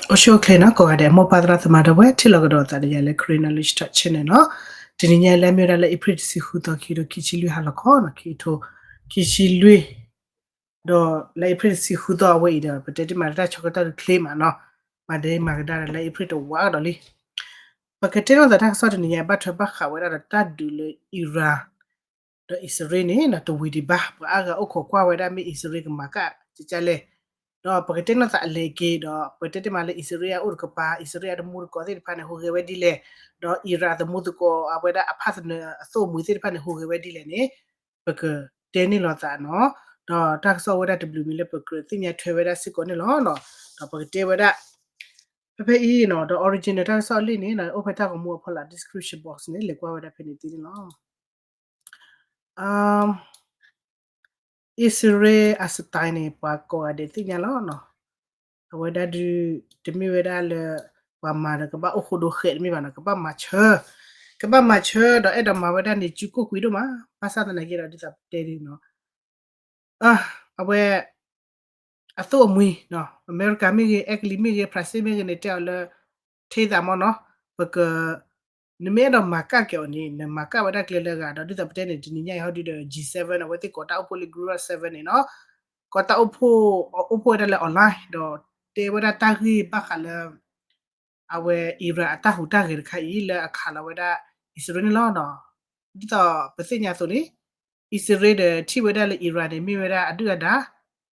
အိၣ်ဆူၣ်အိၣ်ချ့နီၤ ကိးဂၤဒဲး မိၢ်ပၢ်သရၣ်သမါဒီပုၢ်ဝဲၢ် ထံၣ်လိာ်ကဒီးသးဒီးယၤလၢ Karen Knowledge Talk Channel နီၤ. တနံၤညါလၢအမ့ၢ်ဝဲဒၣ်လၢ April တဆံဃုသီ ခံကထိခံဆံလွံၢ်ဟါလီၤခီနီၤ ခံကထိ ခံဆံလွံၢ် ဒီးလၢ April တဆံဃုသီအဝဲအံၤဒီး ပတဲတ့ၢ်မးလၢတၢ်ဆၢကတီၢ်တချ့မးနီၤ, မၤဒဲမၤကဒါဒီးလၢ April တဝးကဒီးလံ. ပကတဲလိာ်သးတၢ်ကစီၣ်တနံၤညါ ဘၣ်ထွဲဘၣ်ဃးဝဲဒၣ်ဒီးတၢ်ဒုးလၢ Iran ဒီးအံၣ်စရ့လးန့ၣ်နီၤ တဝံၤဒံးဘၣ်, ပှၤအါဂၤအိၣ်ခိးကွၢ်ဝဲဒၣ်မ့ၢ်အံၣ်စရ့လးကမၤကၣ်ကကလဲၣ်, ဒီးပကတဲလိာ်သးအလဲၤက့ၤဒီး ပကတဲတ့ၢ်မးလၢအံၣ်စရ့လးအအိၣ်တကပၤ အံၣ်စရ့လးအတမူတကိးသ့ၣ်တဖၣ်န့ၣ် ဟူးဂဲၤဝဲဒ်လဲၣ်, ဒီး Iran အသမူသကိးအဝဲဒၣ်အဖၣ်သနၢၣ်အသိၣ်အမှံၤသ့ၣ်တဖၣ်န့ၣ် ဟူးဂဲၤဝဲဒ်လဲၣ်န့ၣ် ပကတဲန့ၢ်လိာ်သးနီၤ, ဒီးတၢ်ကစီၣ်အိၣ်ဝဲဒၣ်တဘျုးမံၤလၢပကြၢးသ့ၣ်ညါထွဲဝဲဒၣ်စ့ၢ်ကီးန့ၣ်လီၤ. ဒီးပကတဲဝဲဒၣ် ဖဲဖဲအံၤနီၤ ဒီး original တၢ်ကစီၣ်အလံာ်န့ၣ် အိၣ်ဖဲတၢ်ဂီၤမူအဖီလာ် description box န့ၣ် လဲၤကွၢ်ဝဲဒၣ်ဖဲန့ၣ်သ့န့ၣ်လီၤ. အံၣ်စရ့လးအ style န့ၣ် ပှၤကိးဂၤဒဲးသ့ၣ်ညါလီၤနီၤ, အဝဲဒၣ်ဒုး တမ့ၢ်ဝဲဒၣ်လၢ ပှၤမၤဒီးကဘၣ်အိၣ်ဃိဒိဃဲးတမ့ၢ်ဘၣ်နီၤ, ကဘၣ်မၤဆၢ, ကဘၣ်မၤဆၢဒီးအဲၣ်ဒိးမၤဝဲဒၣ်န့ၣ် စုကိၢ်ကွံာ်ဒိၣ်မး, ဘၣ်ဆၣ်သနာ်က့ဒီးဒ်သိးပတဲဒ်နီၤ အဝဲ အသိၣ်အမှံၤနီၤ, အမဲရကၤမ့ၢ်ဂ့ၤ, အဲကလံးမ့ၢ်ဂ့ၤ, ဖရၣ်စ့ၣ်မ့ၢ်ဂ့ၤန့ၣ် တဲအီၤလၢ ထဲသးမ့ၢ်နီၤ, ပက နမ့ၢ်အဲၣ်ဒိးမၤကၣ်က့ၤအီၤန့ၣ် နမၤကၣ်ဝဲဒၣ်ကျဲလၢအဂၤဒီး ဒ်သိးပတဲန့ၣ် တနံၤညါအံၤဟီဒုဒီး G seven အဝဲသ့ၣ်ကိးတၢ်အိၣ်ဖှိၣ်လၢ Group of Seven န့ၣ်နီၤ, ကိးတၢ်အိၣ်ဖှိၣ် အိၣ်ဖှိၣ်ဝဲဒၣ်လၢ online ဒီးတဲဝဲဒၣ်တၢ်ဂ့ၢ်ဘၣ်ဃးလၢ အဝဲ Iran အတၢ်ဟူးတၢ်ဂဲၤတခါအံၤ လၢအခးလီၤဝဲဒၣ်အံၣ်စရ့လးန့ၣ်လီၤနီၤ. ဒ်သိးပသ့ၣ်ညါအသိးန့ၣ် အံၣ်စရ့လးဒီးထံၣ်ဝဲဒၣ်လၢ Iran န့ၣ် မ့ၢ်ဝဲဒၣ်အဒုၣ်အဒါ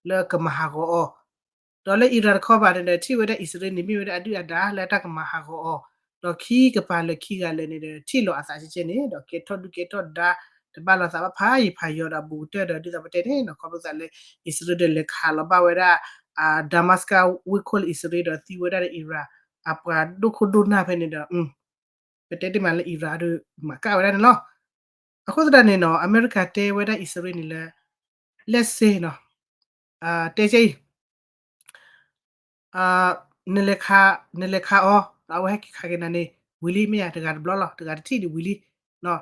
လၢကမၤဟးဂီၤအီၤ, ဒီးလၢ Iran တခီပၤန့ၣ်ဒီး ထံၣ်ဝဲဒၣ်အံၣ်စရ့လးန့ၣ် မ့ၢ်ဝဲဒၣ်အဒုၣ်အဒါလၢတၢ်ကမၤဟးဂီၤအီၤ, ဒီးခံကပၤလၢခံဂၤလၢာ်န့ၣ်ဒီး ထံၣ်လိာ်အသးကဲကဲန့ၣ် ဒီးကဲထီၣ်ဒုၣ်ကဲထီၣ်ဒါ တဘၣ်လိာ်သးဘၣ်ဖးယံၤဖးယီၤဒီးဘူးကတၢၢ်ဒီး ဒ်သိးပတဲန့ၣ်နီၤ ခီဖျိသးလၢ အံၣ်စရ့လးဒီးလဲၤခးလီၤဘၣ်ဝဲဒၣ် Damascus ဝ့ၢ်ခိၣ်လၢအံၣ်စရ့လးဒီး သံဝဲဒၣ်ဒီး Iran အပှၤဒိၣ်ခိၣ်ဒိၣ်နၢ်ဖဲန့ၣ်ဒီး ပတဲတ့ၢ်မးလၢ Iran ဒီးမၤကၣ်ဝဲဒၣ်န့ၣ်လီၤ. အဃိသတးန့ၣ်နီၤ အမဲရကၤတဲဝဲဒၣ်အံၣ်စရ့လးန့ၣ်လၢ let's say နီၤ တဲကဲအံၤ နလဲၤခး နလဲၤခးအီၤ ဒီးအဝဲဟဲက့ၤခးက့ၤနၤန့ၣ် ဝံၤလံမ့ၢ်ဧါ တဂၤတဘျီလီၤ တဂၤတထံၣ်ဒံးဝံၤလံ,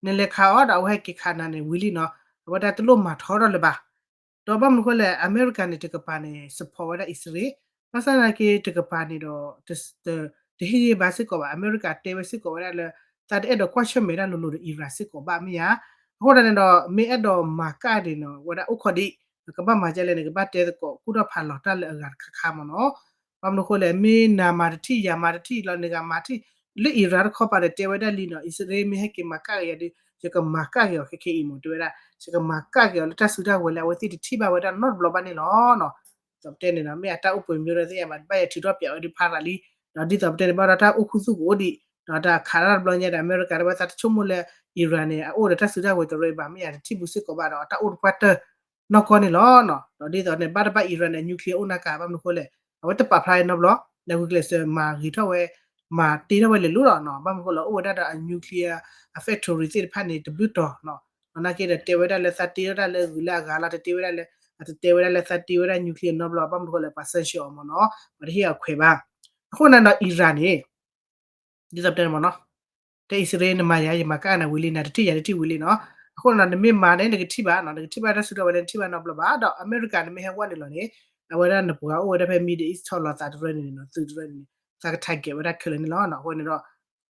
နလဲၤခးအီၤဒီးအဝဲဟဲက့ၤခးနၤန့ၣ် ဝံၤလံနီၤ အဝဲဒၣ်တလိၣ်မၤထီထီၣ်လၢၤဘၣ်. ဒီးဘၣ်မနုၤဃိလဲၣ် အမဲရကၤန့ၣ်တကပၤန့ၣ် support ဝဲဒၣ်အံၣ်စရ့လး, ဘၣ်ဆၣ်သနာ်က့တကပၤန့ၣ်ဒီး တဟ့ၣ်ဂံၢ်ဘါစ့ၢ်ကီးဘၣ်, အမဲရကၤတဲဝဲစ့ၢ်ကီးဝဲဒၣ်လၢ သးတအဲၣ်ဒိးကွၢ်ဆၢၣ်မဲာ်ဒၣ်လိၤလိၤဒီး Iran စ့ၢ်ကီးဘၣ်မ့ၢ်ဧါ. အဃိသတးန့ၣ်ဒီး မ့ၢ်အဲၣ်ဒိးမၤကၣ်ဒံးနီၤ ဝဲဒၣ်အိၣ်ခိးဒံး ကဘၣ်မၤဒ်လဲၣ်န့ၣ် ကဘၣ်တဲသကိးကူၣ်ထီၣ်ဖးလီၤတၢ်လၢအဂၤတခါခါမ့ၢ်နီၤ. ဘၣ်မနုၤဃိလဲၣ် မ့ၢ်နၤမၤတထံၣ် ယၤမၤတထံၣ်လီၤ နဂၤမၤထံၣ် လၢ Iran တခီပၤဒီးတဲဝဲဒၣ်လံနီၤ အံၣ်စရ့လးမ့ၢ်ဟဲက့ၤမၤကၣ်က့ၤယၤဒီး ယကမၤကၣ်က့ၤအီၤခဲခဲအံၤမ့ၢ်တဲဝဲဒၣ် ယကမၤကၣ်က့ၤအီၤလၢတၢ်စုတၢ်ဝဲၤလၢအဝဲသ့ၣ်တထံၣ်ဘၣ်ဝဲဒၣ်နီတဘျီဘၣ်န့ၣ်လီၤ. ဒ်သိးပတဲန့ၣ်နီၤ မ့ၢ်အတၢ်အိၣ်ပှဲၤမ့ၢ်ဝဲသ့ၣ်ညါဘၣ် ဘၣ်ယၤထုးထီၣ်ပၠးဝဲဒၣ်ဖးရၤလံ, ဒီးဒ်သိးပတဲန့ၣ် ဘၣ်ဒီးတၢ်အိၣ်ခူသူၣ်ကအိၣ်ဒံး, ဒီးတၢ်ခးတၢ်တဘျီညါဒီး အမဲရကၤတဝဲသးတဆိကမိၣ်လၢ Iran န့ၣ် အအိၣ်ဒီးတၢ်စုတၢ်ဝဲၤတရၢဘၣ် မ့ၢ်ယၤတထံၣ်ဘူးစ့ၢ်ကီးဘၣ်ဒီး တၢ်အိၣ်တပှၢ်တၢၢ်နီၢ်ကီၢ်န့ၣ်လီၤ. ဒီးဒ်သိးန့ၣ် ဘၣ်တဘၣ် Iran န့ၣ် nuclear အိၣ်နၢ်ကၤ ဘၣ်မနုၤဃိလဲၣ် အဝဲတပာ်ဖျါနီတဘျီ နဂုာ်ကျဲးစၢးမၤဂ့ၤထီၣ်ဝဲ မၤတ့ထီၣ်ဝဲလဲၤလိၤလီၤနီၤ. ဘၣ်မနုၤဃိလဲၣ် အိၣ်ဝဲဒၣ်ဒီးအ nuclear အ factory သ့ၣ်တဖၣ်န့ၣ် တဘျုးတီၤနီၤ. နာ်က့ဒီးတဲဝဲဒၣ်လၢသးတ့ထီၣ်တၢ်လၢဂုၤလၢအဂၤလီၤ တတဲဝဲဒၣ်လၢ အတတဲဝဲဒၣ်လၢသးတ့ဝဲဒၣ် nuclear နီတဘျီ ဘၣ်မနုၤဃိလဲၣ် ပှၤ sanction အီၤမ့ၢ်နီၤ ပှၤတဟ့ၣ်အခွဲးဘၣ်. အဃိန့ၣ်ဒီး Iran န့ၣ် ဒ်သိးပတဲန့ၣ်မ့ၢ်နီၤ တဲအံၣ်စရ့လး နမၤယၤ ယမၤကၣ်နၤဝံၤလံ နၤတထံၣ်ယၤတထံၣ်ဝံၤလံနီၤ. အဃိန့ၣ်ဒီး နမ့ၢ်မၤန့ၣ် နကထံၣ်ဘၣ်နီၤ နကထံၣ်ဘၣ်တၢ်စုထီၣ်ဝဲလၢ နထံၣ်ဘၣ်နီတဘျီဘၣ်ဒီး အမဲရကၤန့ၣ်မ့ၢ်ဟဲဝဲန့ၣ်လီၤန့ၣ် အဝဲဒၣ်နပှၤအိၣ်ဝဲဒၣ်ဖဲ Middle East ထီၣ်လီၤသးတရၢန့ၣ်နီၤ သုးတရၢန့ၣ် သးက target ဝဲဒၣ်ခဲလၢာ်န့ၣ်လီၤ. အဃိန့ၣ်ဒီး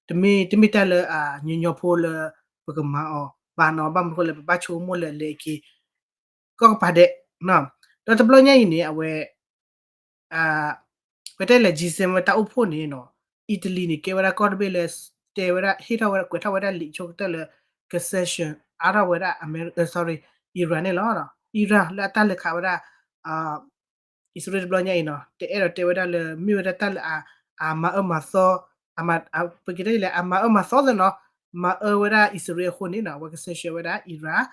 တမ့ၢ် တမ့ၢ်တၢ်လၢအညီညီဖိလၢ ပကမၤအီၤဘၣ်နီၤ ဘၣ်မနုၤဃိလဲၣ် ပဘၣ်ဆိကမိၣ်လၢလဲၤက့ၤ ကီၢ်ကပၤဒဲး ဒီးတဘျီညါအံၤန့ၣ် အဝဲ ပတဲလဲၣ် G seven တၢ်အိၣ်ဖှိၣ်န့ၣ်နီၤ Italy န့ၣ် ကဲဝဲဒၣ်ကီၢ်တဘ့ၣ်လၢ တဲဝဲဒၣ် ဟ့ၣ်ထီၣ်ဝဲဒၣ် ကွဲးထီၣ်ဝဲဒၣ်လံာ်ဆိကတၢၢ်လၢ က sanction အါထီၣ်ဝဲဒၣ် Amer- sorry Iran န့ၣ်လီၤ. Iran လၢအတၢ်လဲၤခးဝဲဒၣ် အံၣ်စရ့လးတဘျီညါအံၤနီၤ တအဲၣ်ဒိးတဲဝဲဒၣ်လၢ မ့ၢ်ဝဲဒၣ်တၢ်လၢအ အမၤအၢမၤသီ ပကတဲလဲၣ် အမၤအၢမၤသီသ့နီၤ မၤအၢဝဲဒၣ်အံၣ်စရ့လးအဃိန့ၣ်နီၤ အဝဲက sanction ဝဲဒၣ် Iran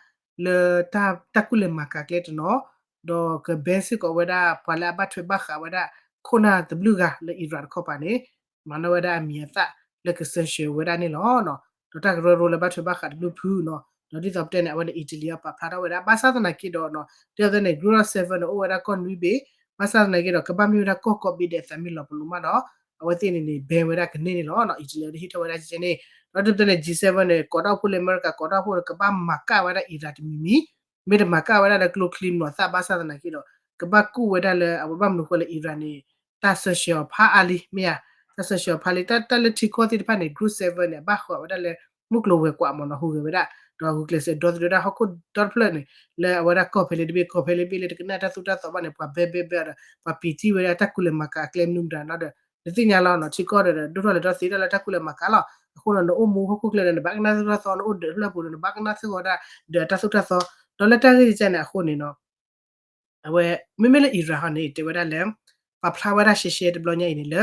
လၢတၢ်ကူၣ်လဲၤမၤကၤကျဲတနီၤ ဒီးက ban စ့ၢ်ကီးဝဲဒၣ် ပှၤလၢအဘၣ်ထွဲဘၣ်ဃးဝဲဒၣ် ခိၣ်နၢ်တဘျုးဂၤလၢ Iran တခီပၤန့ၣ် မၤန့ၢ်ဝဲဒၣ်အမံၤအသၣ်လၢက sanction ဝဲဒၣ်န့ၣ်လီၤ. ဒီးတၢ်ကရၢကရိလၢဘၣ်ထွဲဘၣ်ဃးတဘျုးဖုနီၤ ဒီးဒ်သိးပတဲန့ၣ် အဝဲန့ၣ် Italy အပာ်ဖျါထီၣ်ဝဲဒၣ် ဘၣ်ဆၣ်သနာ်က့ဒီးနီၤ ဒ်သိးပတဲန့ၣ် Group of Seven န့ၣ် အိၣ်ဝဲဒၣ်ကီၢ်နွံဘ့ၣ် ဘၣ်ဆၣ်သနာ်က့ဒီး ကဘၣ်မ့ၢ်ဝဲဒၣ်ကီၢ်ကိးဘ့ၣ်ဒဲးသးမ့ၢ်လီၤပလိာ်မးဒီး အဝဲသ့ၣ်န့ၣ်န့ၣ် ban ဝဲဒၣ်ကန့ၢ်န့ၣ်လီၤ. Italy ဒီးဟ့ၣ်ထီၣ်ဝဲဒၣ်ကဲန့ၣ် ဒီးဒ်သိးပတဲန့ၣ် G seven န့ၣ် ကိးတၢ်အိၣ်ဖှိၣ်လၢအမဲရကၤ ကိးတၢ်အိၣ်ဖှိၣ်ဒီး ကဘၣ်မၤကၣ်ဝဲဒၣ် Iran တမံၤမံၤ မ့ၢ်တမၤကၣ်ဝဲဒၣ်လၢကျိချံမျိာ်သၣ် ဘၣ်ဆၣ်သနာ်က့ဒီး ကဘၣ်ကူၣ်ဝဲဒၣ်လၢအဝဲဘၣ်မနုၤဃိလၢ Iran န့ၣ် တၢ်ဆၢဆှၢအီၤဖးအါလံ မ့ၢ်ဧါ, တၢ်ဆၢဆှၢအီၤဖးလံ တၢ်လၢထံကီၢ်သ့ၣ်တဖၣ်န့ၣ် Group seven န့ၣ် အဘၣ်ဃးဝဲဒၣ်လၢ မုၢ်ကျိၤဝဲၤကွာ်မ့ၢ်နီၤ ဟူးဂဲၤဝဲဒၣ် ဒီးဂုာ်ကျဲးစၢးဒီသဒၢဒၣ်ဟီၣ်ခိၣ်ဒီတဖျၢၣ်န့ၣ် လၢအဝဲဒၣ်ကီၢ်ဖဲလဲၣ်တဘ့ၣ် ကီၢ်ဖဲလဲၣ်တဘ့ၣ်လၢတကနၣ်တၢ်သိၣ်တၢ်သီဘၣ်န့ၣ် ပှၤဘဲဘဲဘဲအီၤဒီး ပှၤပံာ်တံၢ်ဝဲဒၣ်တၢ်ကူၣ်လဲၤမၤကၤအကျဲမနုၤမတၤနီၤဒီး နသ့ၣ်ညါလီၤနီၤ ထံကီၢ်ဒီး ဒိၣ်ထီၣ်လဲၤထီၣ်သ့ထီၣ်လၢတၢ်ကူၣ်လဲၤမၤကၤလီၤ. အဃိဒီး နအိၣ်မူဟီၣ်ခိၣ်ချၢဒီး နဘၣ်ကနၣ်သိၣ်တၢ်သီ နအိၣ်ဒၢးဖျၢၣ်ပူၤဒီး နဘၣ်ကနၣ်သိၣ်ဝဲဒၣ် ဒၢးတၢ်သိၣ်တၢ်သီ ဒီးလၢတၢ်ဂ့ၢ်ကဲန့ၣ်အဃိန့ၣ်နီၤ အဝဲ မ့မ့ၢ်လၢ Iran ဟီန့ၣ် တဲဝဲဒၣ်လၢ ပာ်ဖျါဝဲဒၣ်ရှဲရှဲတဘျီညါအံၤန့ၣ်လၢ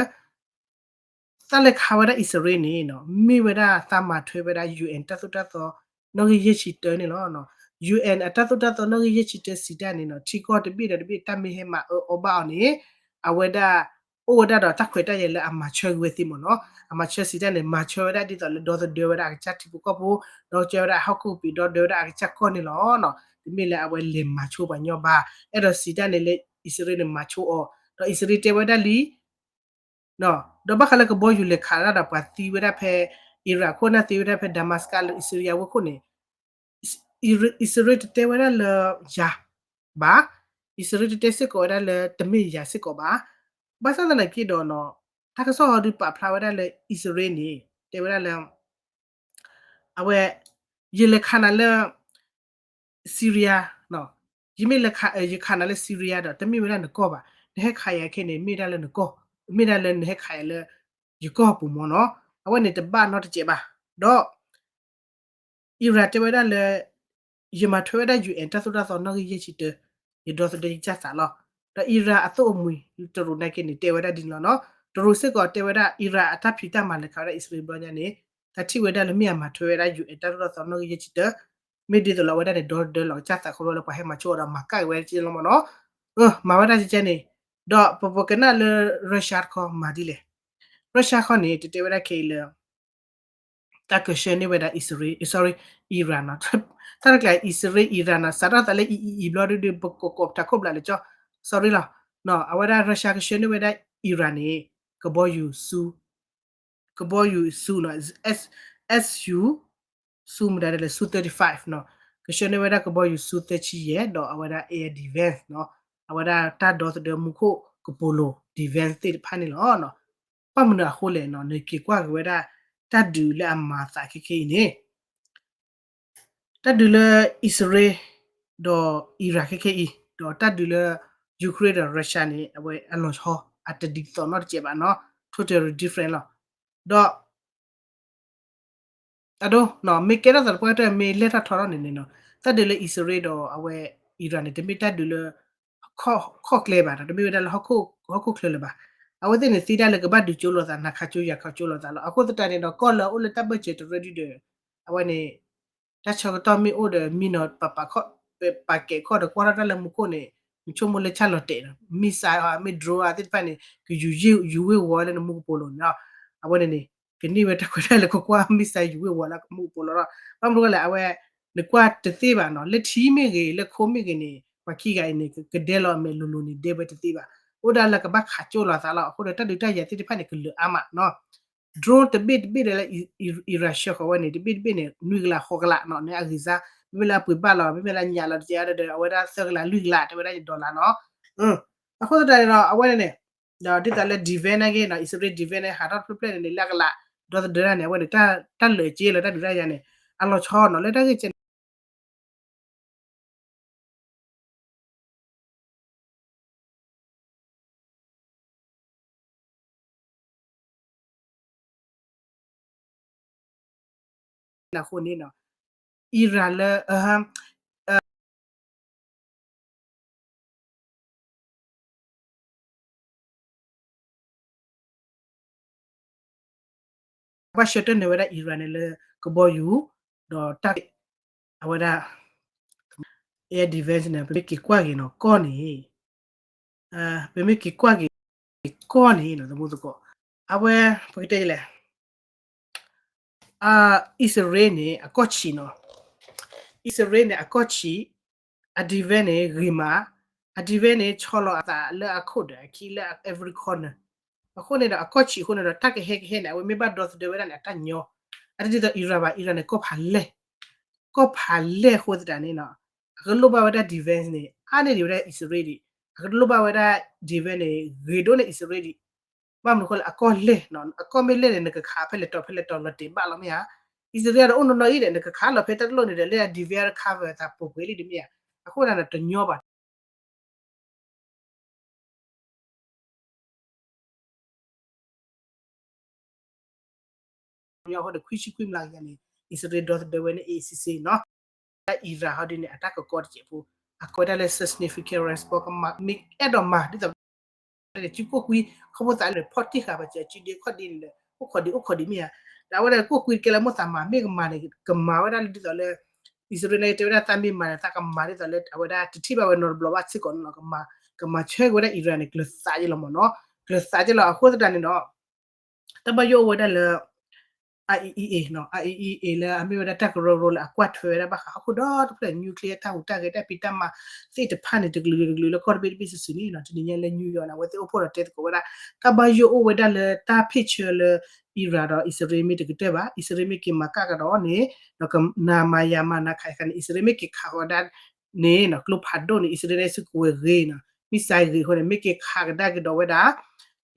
တၢ်လဲၤခးဝဲဒၣ်အံၣ်စရ့လးန့ၣ်နီၤ မ့ၢ်ဝဲဒၣ်သးမၤထွဲဝဲဒၣ် UN တၢ်သိၣ်တၢ်သီ နီၣ်ဂံၢ်ယဲၢ်ဆံတၢန့ၣ်လီၤ. UN အတၢ်သိၣ်တၢ်သီနီၣ်ဂံၢ်ယဲၢ်ဆံတၢစံးတၢ်န့ၣ်နီၤ ထံကီၢ်တဘ့ၣ်ဒီးတဘ့ၣ်တၢ်မ့ၢ်ဟဲမၤအၢအီဘၣ်အီၤန့ၣ် အဝဲဒၣ် အိၣ်ဝဲဒၣ်ဒီးတၢ်ခွဲးတၢ်ယာ်လၢအမၤဆၢက့ၤဝဲသ့မ့ၢ်နီၤ အမၤဆၢစံးတၢ်န့ၣ် မၤဆၢဝဲဒၣ်ဒ်သိးလၢဒီသဒၢဝဲဒၣ်အကစၢ်ထံဖိကီၢ်ဖိ ဒီသဒၢဝဲဒၣ်ဟီၣ်ခိၣ်ကပံာ် ဒီသဒၢဝဲဒၣ်အကစၢ်ကီၢ်န့ၣ်လီၤ. တမ့ၢ်လၢအဝဲလဲၤမၤဆိပှၤညီဘၣ် အဲၣ်ဒိးစံးတၢ်န့ၣ်လၢအံၣ်စရ့လးန့ၣ်မၤဆိအီၤ ဒီးအံၣ်စရ့လးတဲဝဲဒၣ်လံ ဒီးဘၣ်ဃးလၢကဘီယူၤလဲၤခးတၢ်ဒီးပှၤသံဝဲဒၣ်ဖဲ Iraq ခိၣ်န့ၣ်သံဝဲဒၣ်ဖဲ Damascus လၢ Syria ဝ့ၢ်ခိၣ်န့ၣ် အံၣ်စရ့လးတတဲဝဲဒၣ်လၢယၤဘၣ်, အံၣ်စရ့လးတတဲစ့ၢ်ကီးဝဲဒၣ်လၢတမ့ၢ်ယၤစ့ၢ်ကီးဘၣ်. ဘၣ်ဆၣ်သနာ်က့ဒီးနီၤ တၢ်ကစီၣ်ဟီဒုးပာ်ဖျါဝဲဒၣ်လၢအံၣ်စရ့လးန့ၣ် တဲဝဲဒၣ်လၢ အဝဲ ယလဲၤခးနၤလၢ Syria နီၤ, ယမ့ၢ်လဲၤခး ယခးနၤလၢ Syria ဒီး တမ့ၢ်ဝဲဒၣ်နကီၢ်ဘၣ်, နဟဲခးယၤခဲန့ၣ် မ့ၢ်ဒၣ်လၢနကီၢ်, မ့ၢ်ဒၣ်လၢနဟဲခးယၤလၢ ယကီၢ်ပူၤမ့ၢ်နီၤ, အဝဲန့ၣ်တဘၣ်နီတစဲးဘၣ်, ဒီး Iran တဲဝဲဒၣ်လၢ ယမၤထွဲဝဲဒၣ် UN တၢ်သိၣ်တၢ်သီနီၣ်ဂံၢ်ယဲၢ်ဆံတၢ, ယဒီသဒၢယကစၢ်သးလီၤ. ဒီး Iran အသိၣ်အမှံၤ တရူးနာ်က့န့ၣ် တဲဝဲဒၣ်ဒ်န့ၣ်လီၤနီၤ, တရူးစ့ၢ်ကီးတဲဝဲဒၣ် Iran အတၢ်ဖံးတၢ်မၤလဲၤခးဝဲဒၣ်အံၣ်စရ့လးဘျီညါန့ၣ်, တၢ်ထံၣ်ဝဲဒၣ်လၢမ့ၢ်အမၤထွဲဝဲဒၣ် UN တၢ်သိၣ်တၢ်သီနီၣ်ဂံၢ်ယဲၢ်ဆံတၢ, မ့ၢ်ဒ်သိးလၢအဝဲဒၣ်န့ၣ် ဒီသဒၢလီၤကစၢ်သးခီဖျိလၢပှၤဟဲမၤဆိအီၤဒီးမၤကၣ်က့ၤဝဲက့လီၤမ့ၢ်နီၤ, မၤဝဲဒၣ်ကဲန့ၣ်, ဒီးပပကနၣ်လၢ Russia တခီမၤဒ်လဲၣ်, Russia ခီန့ၣ် တတဲဝဲဒၣ်ခဲအံၤလၢ တၢ်ကဆှၢန့ၢ်ဝဲဒၣ်အံၣ်စရ့လး, sorry, Iran နီၤ, တၢ်တကျါအံၣ်စရ့လး Iran နီၤ, စးထီၣ်သးလၢအံၤအံၤအံၤဘျီဒုဒု ပကိးကိးပထးခိၣ်ဘျးလၢကၠီ, sorry လီၤ, အဝဲဒၣ် Russia ကဆှၢန့ၢ်ဝဲဒၣ် Iran န့ၣ် ကဘီယူၤဆူ, ကဘီယူၤဆူနီၤ, SU ဆူမတၤဒ်လဲၣ် ဆူ thirty-five နီၤ, ကဆှၢန့ၢ်ဝဲဒၣ်ကဘီယူၤဆူသၢဆံယဲၢ် ဒီးအဝဲဒၣ် air defense နီၤ, အဝဲဒၣ်တၢ်ဒီသဒၢမူခိၣ်ကပိာ်လိၤ defense သ့ၣ်တဖၣ်န့ၣ်လီၤ. ဘၣ်မနုၤအဃိလဲၣ်နီၤ, နက့ၤကွၢ်က့ၤဝဲဒၣ် တၢ်ဒုးလၢအမၤသးခဲခဲအံၤန့ၣ် တၢ်ဒုးလၢအံၣ်စရ့လး ဒီး Iran ခဲခဲအံၤ ဒီးတၢ်ဒုးလၢ Ukraine ဒီး Russia န့ၣ် အဝဲအလီၤဆီ အတဒ်သိးနီတစဲးဘၣ်နီၤ, totally different လီၤ. ဒီး အဒိ မ့ၢ်ကဲထီၣ်သးတပှၢ်တၢၢ် မ့ၢ်လဲၢ်ထီၣ်ထီထီၣ်န့ၣ်န့ၣ်နီၤ, တၢ်ဒုးလၢအံၣ်စရ့လးဒီးအဝဲ Iran န့ၣ် တမ့ၢ်တၢ်ဒုးလၢ ခီၣ်ကျဲဘၣ်ဒီး တမ့ၢ်ဝဲဒၣ်လၢ ဟီၣ်ခိၣ်ချၢလၢၤဘၣ်. အဝဲသ့ၣ်န့ၣ်သံတၢ်လၢကဘၣ်ဒုးကၠိလိာ်သး နၤခးကၠိယၤခးကၠိလိာ်သးလီၤ. အဃိသတးန့ၣ်ဒီး ကီၢ်လၢအအိၣ်လၢတၢ်ဘၢၣ်စၢၤတရၢဒုဒီး အဝဲန့ၣ် တၢ်ဆၢကတီၢ်မ့ၢ်အိၣ်ဒီး မံနီၤပာ်ပာ်ခီၣ် ပာ်ကဲးခီၣ်ဒီးကွၢ်ထီၣ်တၢ်လၢမူခိၣ်န့ၣ် နဆိကမိၣ်လၢဆၣ်လီၤတဲာ်ဒီး missile မ့ၢ် drone သ့ၣ်တဖၣ်န့ၣ် ကယူၤဝ့ၤဝီၤလၢနမူကပိာ်လိၤန့ၣ်လီၤ. အဝဲန့ၣ်န့ၣ် ကန့ၢ်ဝဲတၢ်ခွဲးတၢ်ယာ်လၢကကွၢ် missile ယူၤဝ့ၤဝီၤလၢကမူကပိာ်လိၤလီၤ. ဘၣ်မနုၤလဲၣ် အဝဲ နကွၢ်တသ့ဘၣ်နီၤ, လၢထံမ့ၢ်ဂ့ၤ လၢခိမ့ၢ်ဂ့ၤန့ၣ် ပှၤခံဂၤအံၤန့ၣ် ကဒဲလီၤအမဲာ်လိၤလိၤန့ၣ် ဒဲဝဲတသ့ဘၣ်. အိၣ်ဒၣ်လၢကဘၣ်ခးကၠိလိာ်သးလီၤ. အဃိဒီးတၢ်ဒုးတၢ်ယၤသ့ၣ်တဖၣ်န့ၣ် ကလၢာ်အါမးနီၤ drone တဘ့ၣ်တဘ့ၣ်ဒီးလၢ Iran ဆှၢဃီၤဝဲန့ၣ် တဘ့ၣ်တဘ့ၣ်န့ၣ် နွံကလးဃိးကလးနီၤ, န့ၣ်အဂံၢ်စၢ် မ့မ့ၢ်လၢအပှ့ၤဘၣ်လီၤ မ့မ့ၢ်လၢညၣ်လီၤတကဲဒီး အဝဲဒၣ်သၢကလးလွံၢ်ကလး တဲဝဲဒၣ်ယဒီလါနီၤ. အဃိသတးန့ၣ်ဒီး အဝဲန့ၣ်န့ၣ် ဒီးဒ်သိးလၢ defense နာ်က့နီၤ အံၣ်စရ့လး defense န့ၣ် ဟးထီၣ်တဖျၢၣ်ဖျၢၣ်န့ၣ်န့ၣ် လၢအကလး ဒီသဒၢတၢ်န့ၣ် အဝဲန့ၣ် တၢ်လၢာ်က့လီၤ တၢ်ဒုးတၢ်ယၤန့ၣ် အလီၤဆီနီၤ လၢတၢ်ဂ့ၢ်ကဲန့ၣ် အဃိန့ၣ်နီၤ Iran လၢ ဘၣ်ဆၢထၢၣ်န့ၢ်ဝဲဒၣ် Iran န့ၣ်လၢကဘီယူၤ ဒီးတၢ် အဝဲဒၣ် air defense န့ၣ် ပမ့ၢ်က့ၤကွၢ်က့ၤနီၤ ကီၢ်န့ၣ် ပမ့ၢ်က့ၤကွၢ်က့ၤ ကီၢ်န့ၣ်နီၤ သမူသကိး အဝဲ ပကတဲလဲၣ် အံၣ်စရ့လးန့ၣ် အကီၢ်ဆံးနီၤ အံၣ်စရ့လးန့ၣ် အကီၢ်ဆံး အ defense န့ၣ် ဂ့ၤမး အ defense န့ၣ် ဆီလီၤအသးလၢအခိၣ်ဒီးအခံလၢ every corner အဃိန့ၣ်ဒီး အကီၢ်ဆံးအဃိန့ၣ်ဒီး တၢ်ကဟဲကဟဲန့ၣ် အဝဲမ့ၢ်ဘၣ်ဒီသဒၢဝဲဒၣ်န့ၣ် အတၢ်ညီ အတဒ်သိး Iran ဘၣ် Iran န့ၣ် ကီၢ်ဖးလဲၢ် ကီၢ်ဖးလဲၢ်အဃိသတးန့ၣ်နီၤ အကလိၣ်ဘၣ်ဝဲဒၣ် defense န့ၣ် အါန့ၢ်ဒံးဝဲဒၣ်အံၣ်စရ့လးဒံး အကလိၣ်ဘၣ်ဝဲဒၣ် defense န့ၣ် ဂ့ၤဒိၣ်န့ၢ်အံၣ်စရ့လးဒံး, ဘၣ်မနုၤအဃိလဲၣ် အကီၢ်လဲၣ်နီၤ, အကီၢ်မ့ၢ်လဲၣ်န့ၣ် နကခးဖဲလဲၣ်တီၤဖဲလဲၣ်တီၤလီၤတဲာ်ဘၣ်လီၤမ့ၢ်ဧါ. အံၣ်စရ့လးဒီးအိၣ်နီၢ်နီၢ်အံၤဒီး နကခးလီၤဖဲတၢ်တလိၣ်န့ၣ်ဒီး လၢအ defense cover သးပူၤပှဲၤလံဒ်မ့ၢ်ဧါ. အဃိသတးန့ၣ် တညီဘၣ် ညီအဃိန့ၣ် ခွံဆံခွံမျးကယၤန့ၣ် အံၣ်စရ့လးဒီသဒၢဝဲန့ၣ် A C C နီၤ. တၢ် Iran ဟီဒ်န့ၣ် အတၢ်ကကီတစဲးဖိ အကိးဝဲဒၣ်လၢ significant response ကမၤ မ့ၢ်အဲၣ်ဒိးမၤဒ်သိး န့ၣ် စုကိၣ်ကွံ ခီဖျိသးလၢ ဖီၣ်တံၢ်ဃာ်ပစဲး စုဒ့ခီၣ်ဒ့န့ၣ်လၢ အိၣ်ခိးဒံးအိၣ်ခိးဒံးမ့ၢ်ဧါ. ဒီးအဝဲဒၣ်ကိၣ်ကွံတကဲလၢမိၢ်သးမၤ မ့ၢ်ကမၤန့ၣ် ကမၤဝဲဒၣ်လၢဒ်သိးလၢ အံၣ်စရ့လးတဲဝဲဒၣ် သးမ့ၢ်မၤန့ၣ် သးကမၤဒ်သိးလၢ အဝဲဒၣ်တထံၣ်ဘၣ်ဝဲနီတဘျီဘၣ်စ့ၢ်ကီးန့ၣ်လီၤ. ကမၤဆၢက့ၤဝဲဒၣ် Iran န့ၣ် ကျၢၤသးက့လီၤမ့ၢ်နီၤ, ကျၢၤသးက့လီၤ. အဃိသတးန့ၣ်ဒီး တၢ်ဘၣ်ယိၣ်အိၣ်ဝဲဒၣ်လၢ IAEA နီၤ, IAEA လၢအမ့ၢ်ဝဲဒၣ်တၢ်ကရၢကရိလၢအကွၢ်ထွဲဝဲဒၣ်ဘၣ်ဃးဟီၣ်ခိၣ်ဒီတဖျၢၣ် nuclear တၢ်ဟူးတၢ်ဂဲၤတၢ်ဖံးတၢ်မၤသ့ၣ်တဖၣ်န့ၣ် တကလုာ်တကလုာ်လၢကီၢ်တဘ့ၣ်တဘ့ၣ်စုာ်စုာ်န့ၣ်နီၤ, တနံၤညါလၢ New York န့ၣ် အဝဲသ့ၣ်အိၣ်ဖှိၣ်ဒီးတဲသကိးဝဲဒၣ် တၢ်ဘၣ်ယိၣ်အိၣ်ဝဲဒၣ်လၢတၢ်ဖ့ၣ်ဆၢလၢ Iran ဒီးအံၣ်စရ့လးမ့ၢ်တကတၢၢ်ဘၣ်, အံၣ်စရ့လးမ့ၢ်က့ၤမၤကၣ်ကဒီးန့ၣ် ဒီးနၤမၤယၤမၤနၤခးယၤခးန့ၣ် အံၣ်စရ့လးမ့ၢ်က့ၤခးဃီၤဒၣ်န့ၣ်နီၤ, ကျိဖးဒိၣ်န့ၣ် အံၣ်စရ့လးန့ၣ်စုကဝဲၤဂ့ၤနီၤ, missile ဂ့ၤအဃိန့ၣ် မ့ၢ်က့ၤခးကဒါက့ၤဒီးဝဲဒၣ်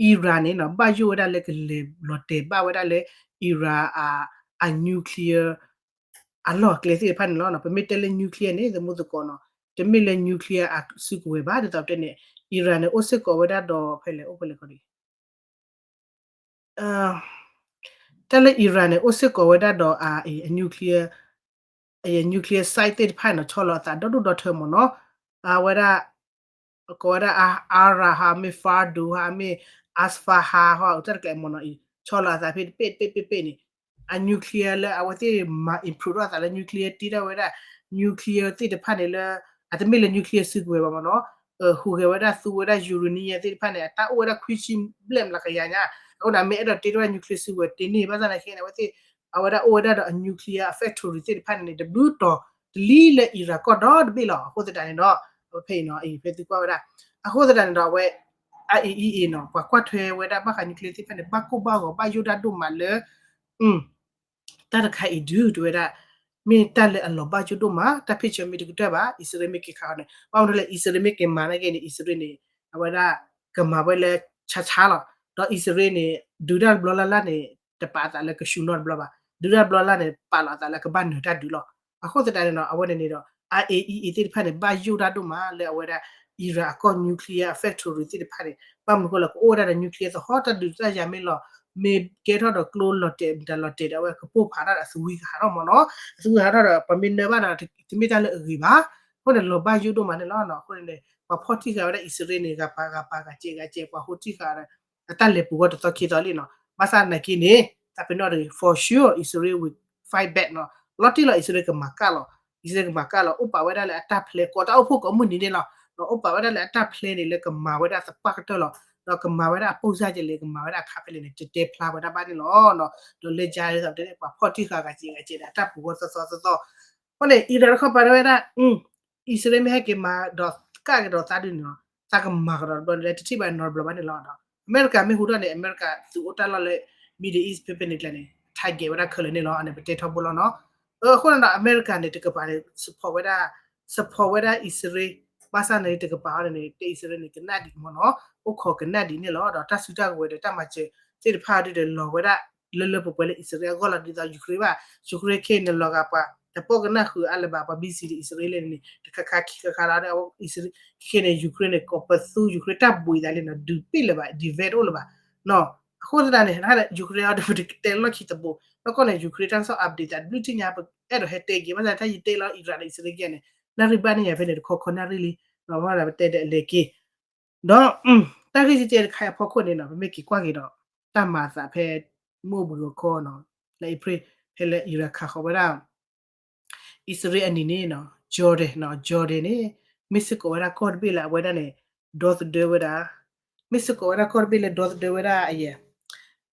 Iran န့ၣ်နီၤ ဘၣ်ယိၣ်ဝဲဒၣ်လၢကလဲၤလီၤတဲာ်ဘၣ်ဝဲဒၣ်လၢ Iran အ အ nuclear အလီၢ်အကျဲသ့ၣ်တဖၣ်န့ၣ်လီၤ. ပမ့ၢ်တဲလၢ nuclear န့ၣ် သမူသကိးနီၤ, တမ့ၢ်လၢ nuclear အစုကဝဲၤဘၣ် ဒ်သိးပတဲန့ၣ် Iran န့ၣ် အိၣ်စ့ၢ်ကီးဝဲဒၣ်ဒီး ဖဲလဲၣ် အိၣ်ဖဲလဲၣ်ခီဒံး တၢ်လၢ Iran န့ၣ် အိၣ်စ့ၢ်ကီးဝဲဒၣ်ဒီး အ အ nuclear အ nuclear site သ့ၣ်တဖၣ်န့ၣ် ဆီလီၤအသးဒီဒူၣ်ဒီထၢမ့ၢ်နီၤ, အဝဲဒၣ် ကိးဝဲဒၣ် Aran ဟါ မ့ၢ် Fordow ဟါ မ့ၢ် Isfahan ဟါ တၢ်တကျဲမ့ၢ်နီၤ အံၤ ဆီလီၤအသးဖဲတပ့ၣ်တပ့ၣ်တပ့ၣ်တပ့ၣ်န့ၣ် အ nuclear လၢအဝဲသ့ၣ်မၤ improve ထီၣ်အသးလၢ nuclear တ့ထီၣ်ဝဲဒၣ် nuclear သ့ၣ်တဖၣ်န့ၣ်လၢ အတမ့ၢ်လၢ nuclear စုကဝဲၤဘၣ်မ့ၢ်နီၤ, ဟူးဂဲၤဝဲဒၣ်သူဝဲဒၣ် uranium သ့ၣ်တဖၣ်န့ၣ် အတၢ်အိၣ်ဝဲဒၣ်ခွံဆံဘျဲၣ်မျးကယၤညါ, အဃိန့ၣ် မ့ၢ်အဲၣ်ဒိးတ့ထီၣ်ဝဲဒၣ် nuclear စုကဝဲၤတ့န့ၢ် ဘၣ်ဆၣ်သနာ်က့န့ၣ် အဝဲသ့ၣ် အဝဲဒၣ်အိၣ်ဝဲဒၣ်ဒီးအ nuclear အ factory သ့ၣ်တဖၣ်န့ၣ်န့ၣ် တဘျုးတီၤတလံလၢ Iran ကီၢ်ဒီတဘ့ၣ်လီၤ. အဃိသတးန့ၣ်ဒီး ဖဲအံၤနီၤ အံၤဖဲသုကွၢ်ဝဲဒၣ် အဃိသတးန့ၣ်ဒီး အဝဲ IAEA နီၤ ပှၤကွၢ်ထွဲဝဲဒၣ်ဘၣ်ဃး nuclear သ့ၣ်တဖၣ်န့ၣ် ဘၣ်ကိၢ်ဘၣ်ဂီၤ ဘၣ်ယိၣ်တၢ်ဒိၣ်မးလၢ တၢ်တခါအံၤဒုး တဲဝဲဒၣ် မ့ၢ်တၢ်လၢအလီၤဘၣ်ယိၣ်ဒိၣ်မး, တၢ်ဖ့ၣ်ဆၢမ့ၢ်တကတၢၢ်ဘၣ် အံၣ်စရ့လးမ့ၢ်က့ၤခးအီၤန့ၣ် ဘၣ်မနုၤလဲၣ် အံၣ်စရ့လးမ့ၢ်က့ၤမၤနာ်က့န့ၣ် အံၣ်စရ့လးန့ၣ် အဝဲဒၣ် ကမၤဝဲလၢဆါဆါလီၤ. ဒီးအံၣ်စရ့လးန့ၣ် ဒုးတၢ်တဘျီလၢ်လၢ်န့ၣ် တပာ်အသးလၢကဆူၣ်နီတဘျီဘၣ်, ဒုးတၢ်တဘျီလၢ်န့ၣ် ပာ်လီၤအသးလၢကဘၣ်နၢၤတၢ်ဒုးလီၤ. အဃိသတးန့ၣ်ဒီး အဝဲန့ၣ်န့ၣ်ဒီး IAEA သ့ၣ်တဖၣ်န့ၣ် ဘၣ်ယိၣ်တၢ်ဒိၣ်မးလၢအဝဲဒၣ် Iran အကီၢ် nuclear factory သ့ၣ်တဖၣ်န့ၣ် ဘၣ်မနုၤအဃိလဲၣ် ကအိၣ်ဝဲဒၣ်ဒီး nuclear သဟီၣ်တၢ်ဒုးတၢ်ယၤမ့ၢ်လီၤ မ့ၢ်ကဲထီၣ်ဒီးကျိလီၤတဲာ်မတၤလီၤတဲာ်ဒီး အဝဲကပိၢ်ဖးတၢ်ဒီးအသူဝံၤကဟးထီၣ်မ့ၢ်နီၤ, အသူဝံၤဟးထီၣ်ဒီး ပမ့ၢ်နၢဘၣ်ဒီး တမ့ၢ်တၢ်လၢအဂ့ၤဘၣ်. အဃိန့ၣ် လီၤဘၣ်ယိၣ်ဒိၣ်မးန့ၣ်လီၤ. အဃိန့ၣ် ပှၤဖီၣ်ထံၣ်ဃာ်ဝဲဒၣ်အံၣ်စရ့လးန့ၣ် ဂၤပၤဂၤပၤဂၤစဲးဂၤစဲး ပှၤဟိထံၣ်ဃာ်ဒီး အတၢ်လဲၤပူၤဝဲတသီခံသီလံနီၤ. ဘၣ်ဆၣ်သနာ်က့န့ၣ် တၢ်ပနီၣ်တဂ့ၤ for sure အံၣ်စရ့လး will fight back နီၤ. လီၤတံၢ်လီၤ အံၣ်စရ့လးကမၤကၣ်လီၤ. အံၣ်စရ့လးကမၤကၣ်လီၤ အိၣ်ပာ်ဝဲဒၣ်လၢအတၢ်ဖျဲ ကိးတၢ်အိၣ်ဖှိၣ်ကိးမုၢ်နံၤန့ၣ်လီၤ. ဒီးအိၣ်ပာ်ဝဲဒၣ်လၢအတၢ်ဖျဲန့ၣ် လၢကမၤဝဲဒၣ်သပှၢ်ကတၢၢ်လီၤ. ဒီးကမၤဝဲဒၣ်အပိၢ်စၢ်ကလဲၣ် ကမၤဝဲဒၣ်အခါဖဲလဲၣ်န့ၣ် တတဲဖျါဝဲဒၣ်ဘၣ်န့ၣ်လီၤ. ဒီးလၢကါဒ်သိးတဲ ပှၤဖီၣ်ထံၣ်ဃာ်ဂၤစဲးဂၤစဲးဒီး အတၢ်ပူၤဝဲသီသီသီသီ အဃိန့ၣ် Iran တခီပၤတဲဝဲဒၣ် အံၣ်စရ့လးမ့ၢ်ဟဲက့ၤမၤဒီးကၣ်ကဒီးသးဒုးန့ၣ်လီၤ. သးကမၤကဒီးတဘျီန့ၣ် လၢတထံၣ်ဘၣ်နီတဘျီဘၣ်န့ၣ်လီၤ. အမဲရကၤမ့ၢ်ဟူထီၣ်န့ၣ် အမဲရကၤသုးအိၣ်တၢ်လီၢ်လၢ Middle East ဖဲဖဲန့ၣ်ကျဲန့ၣ် target ဝဲဒၣ်ခဲလၢာ်န့ၣ်လီၤ. အန့ၣ်ပတဲထီဘိလီၤနီၤ. အဃိန့ၣ်ဒီး အမဲရကၤန့ၣ် တကပၤန့ၣ် support ဝဲဒၣ် support ဝဲဒၣ်အံၣ်စရ့လး ဘၣ်ဆၣ်န့ၣ် တကပၤအီၤန့ၣ် တဲအံၣ်စရ့လးန့ၣ် ကနၣ်ဒံးမ့ၢ်နီၤ အိၣ်ခိးကနၣ်ဒံးန့ၣ်လီၤ. ဒီးတၢ်စုတၢ်ကဝဲၤဒီးတၢ်မၤစၢၤသ့ၣ်တဖၣ်ဒုးဒီးလီၤဝဲဒၣ် လၢလၢပှဲၤပှဲၤလၢအံၣ်စရ့လးအဂီၢ်လီၤ. ဒ်သိး Ukraine ဘၣ် Ukraine ခဲအံၤန့ၣ် လီၤဂာ်ပှၤ တပိာ်ကနၣ်ဃုာ်အါလၢၤဘၣ် ပှၤ ဘံစံး ဒီးအံၣ်စရ့လးန့ၣ်န့ၣ် တခါခါခံခါခါလီၤ. အံၣ်စရ့လးခဲအံၤန့ၣ် Ukraine န့ၣ် ကိးပသူ Ukraine တၢ်ဘှံးသးလံနီၤ ဒုးပ့ၢ်လၢၤဘၣ် defend တအိၣ်လၢၤဘၣ်နီၤ. အဃိသတးန့ၣ် Ukraine အီၤဒီးပတကတဲလီၢ်ခံတဘိ ဘၣ်ကီန့ၣ် Ukraine တၢ်ကစီၣ် update သးတဘျုးထံၣ်ညါ ပအဲၣ်ဒိးဟဲတဲက့ၤ ဘၣ်ဆၣ်တၢ်ယတဲလီၤ Iran ဒီးအံၣ်စရ့လးကဲန့ၣ် နၣ်ရံၣ်ဘၣ်န့ၣ်ယၤဖဲန့ၣ် တခီခီနၣ်ရံၣ်လံ ဘၣ်ဒီးပတဲဒီးအလဲၤက့ၤ ဒီး တၢ်ဂ့ၢ်ကဲတခါအံၤအဖီခိၣ်န့ၣ်နီၤ ပမ့ၢ်က့ၤကွၢ်က့ၤဒီး တၢ်မၤအသးဖဲ မုၢ်အိၣ်ဘှံးဂီၤခီနီၤ လၢ April ဖဲလၢ Iran ခးဃီၤဝဲဒၣ် အံၣ်စရ့လးအနံၤန့ၣ်နီၤ Jordan နီၤ Jordan န့ၣ် မ့ၢ်စ့ၢ်ကီးဝဲဒၣ်ကီၢ်တဘ့ၣ်လၢ အဝဲဒၣ်န့ၣ် ဒီသဒၢဝဲဒၣ် မ့ၢ်စ့ၢ်ကီးဝဲဒၣ်ကီၢ်တဘ့ၣ်လၢဒီသဒၢဝဲဒၣ်အယဲၢ်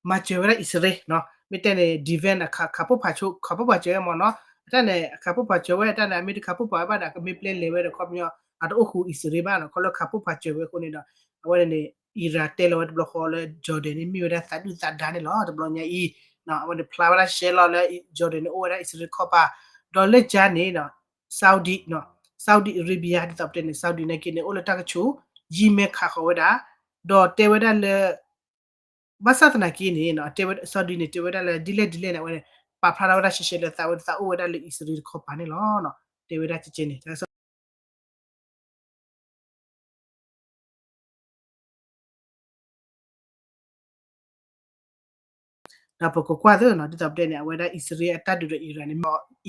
မၤစၢၤဝဲဒၣ်အံၣ်စရ့လးနီၤ မ့ၢ်တဲန့ၣ် defend အခးဖှိၣ်ဖးစိ ခးဖှိၣ်ဖးစၢၤဝဲမ့ၢ်နီၤ အတၢ်န့ၣ် အခးဖှိၣ်ဖးစၢၤဝဲ အတၢ်န့ၣ် အမ့ၢ်တခးဖှိၣ်ဖးဝဲဘၣ်ဒီး ကမ့ၢ်ပျဲလဲၤဝဲဒီး ခီပညီ အတအိၣ်ဃုာ်အံၣ်စရ့လးဘၣ်နီၤ ခီလၢခးဖှိၣ်ဖးစၢၤဝဲအဃိန့ၣ်ဒီး အဝဲန့ၣ်န့ၣ် Iran တဲလီၤဝဲတဘျီဃီလၢ Jordan န့ၣ် မ့ၢ်ဝဲဒၣ်သးဒုၣ်သးဒါန့ၣ်လီၤ တဘျီညါအံၤ အဝဲန့ၣ်ဖျါဝဲဒၣ်ရှဲလီၤလၢ Jordan န့ၣ် အိၣ်ဝဲဒၣ်အံၣ်စရ့လးခီၣ်ပၤ ဒီးလၢကါန့ၣ် Saudi နီၤ Saudi Arabia ဒ်သိးပတဲန့ၣ် Saudi နာ်က့န့ၣ် အိၣ်လၢတၢ်ကဆူး ယံၤမဲခးဃီၤဝဲဒၣ်, ဒီးတဲဝဲဒၣ်လၢ ဘၣ်ဆၣ်သနာ်က့န့ၣ် တဲဝဲ Saudi န့ၣ် တဲဝဲဒၣ်လၢ ဒ်လဲၣ်ဒ်လဲၣ်န့ၣ် အဝဲ ပာ်ဖျါထီၣ်ဝဲဒၣ်ရှဲရှဲလၢ သးဝဲဒၣ်အိၣ်ဝဲဒၣ်လၢအံၣ်စရ့လးတခီပၤန့ၣ်လီၤ. တဲဝဲဒၣ်ကဲကဲန့ၣ် ဒီးပကကွၢ်သ့နီၤ ဒ်သိးပတဲန့ၣ် အဝဲဒၣ်အံၣ်စရ့လးအတၢ်ဒုးဒီး Iran န့ၣ်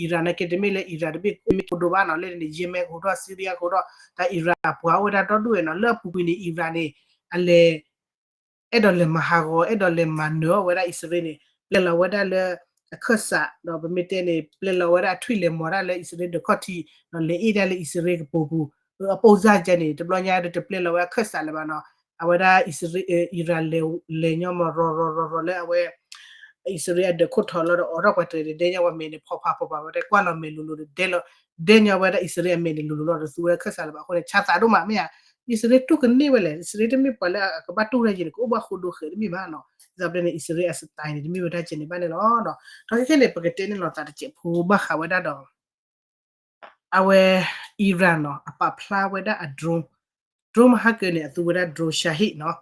Iran နာ်က့တမ့ၢ်လၢ Iran တဘ့ၣ်ကိၢ်မ့ၢ်ကိၢ်ဒိၣ်ဘၣ်နီၤ လၢန့ၣ် Yemen ကဟိးထီၣ် Syria ကဟိးထီၣ် တၢ် Iran အပှၤအိၣ်ဝဲဒၣ်ဒီဒူၣ်ဝဲနီၤ လၢအပူၤကွံာ်န့ၣ် Iran န့ၣ် အလဲၤ အဲၣ်ဒိးလဲၤမၤဟးဂီၤ အဲၣ်ဒိးလဲၤမၤနၢၤအီၣ်ဝဲဒၣ်အံၣ်စရ့လးန့ၣ် ပျဲလီၤဝဲဒၣ်လၢ အခၢၣ်စး ဒီးပမ့ၢ်တဲန့ၣ် ပျဲလီၤဝဲဒၣ်အထွံၣ်လဲၤမၤတၢ်လၢအံၣ်စရ့လးဒၢးခီၣ်ထံး ဒီးလဲၤအ့ၣ်ဒၣ်လၢအံၣ်စရ့လးကပိာ်ပူၤ အပိၢ်စၢ်ကဲန့ၣ် တဘျီညါဒီးတပျဲလီၤဝဲအခၢၣ်စးလၢၤဘၣ်နီၤ အဝဲဒၣ်အံၣ်စရ့လး Iran လဲၤညီမးရီၤရီၤရီၤရီၤလၢအဝဲ အံၣ်စရ့လးအဒၢးခိၣ်ထီၣ်လီၤဒီးအိးထီၣ်ပှၤတြဲၤန့ၣ် ဒဲညီဝဲမဲာ်န့ၣ် ဖီဖးဖီဖးဝဲဒၣ် ကွၢ်လီၤမဲာ်လိၤလိၤဒီး ဒဲညီဝဲဒၣ်အံၣ်စရ့လးအမဲာ်န့ၣ်လိၤလိၤလီၤဒီးသူဝဲဒၣ်ခၢၣ်စးလၢၤဘၣ်အဃိန့ၣ် ဆါသးဒိၣ်မးမ့ၢ်ဧါ အံၣ်စရ့လးတူၢ်ကန့ၢ်ဝဲလဲၣ် အံၣ်စရ့လးတမ့ၢ်ပှၤလၢအကဘၣ်တူၢ်ဝဲဒၣ်ယဲၢ်န့ၣ် ကအိၣ်ဘၣ်ဃိဒိဃဲးတမ့ၢ်ဘၣ်နီၤ ဒ်သိးပတဲန့ၣ် အံၣ်စရ့လးအ style န့ၣ် တမ့ၢ်ဝဲဒၣ်ကဲန့ၣ်ဘၣ်န့ၣ်လီၤ. ဒီးခဲခဲန့ၣ် ပကတဲန့ၢ်လီၤသးတစဲးဖိဘၣ်ဃးဝဲဒၣ်ဒီး အဝဲ Iran နီၤ အပာ်ဖျါဝဲဒၣ်အ drone, drone မဟါကၢန့ၣ် အသူဝဲဒၣ် drone Shahed နီၤ,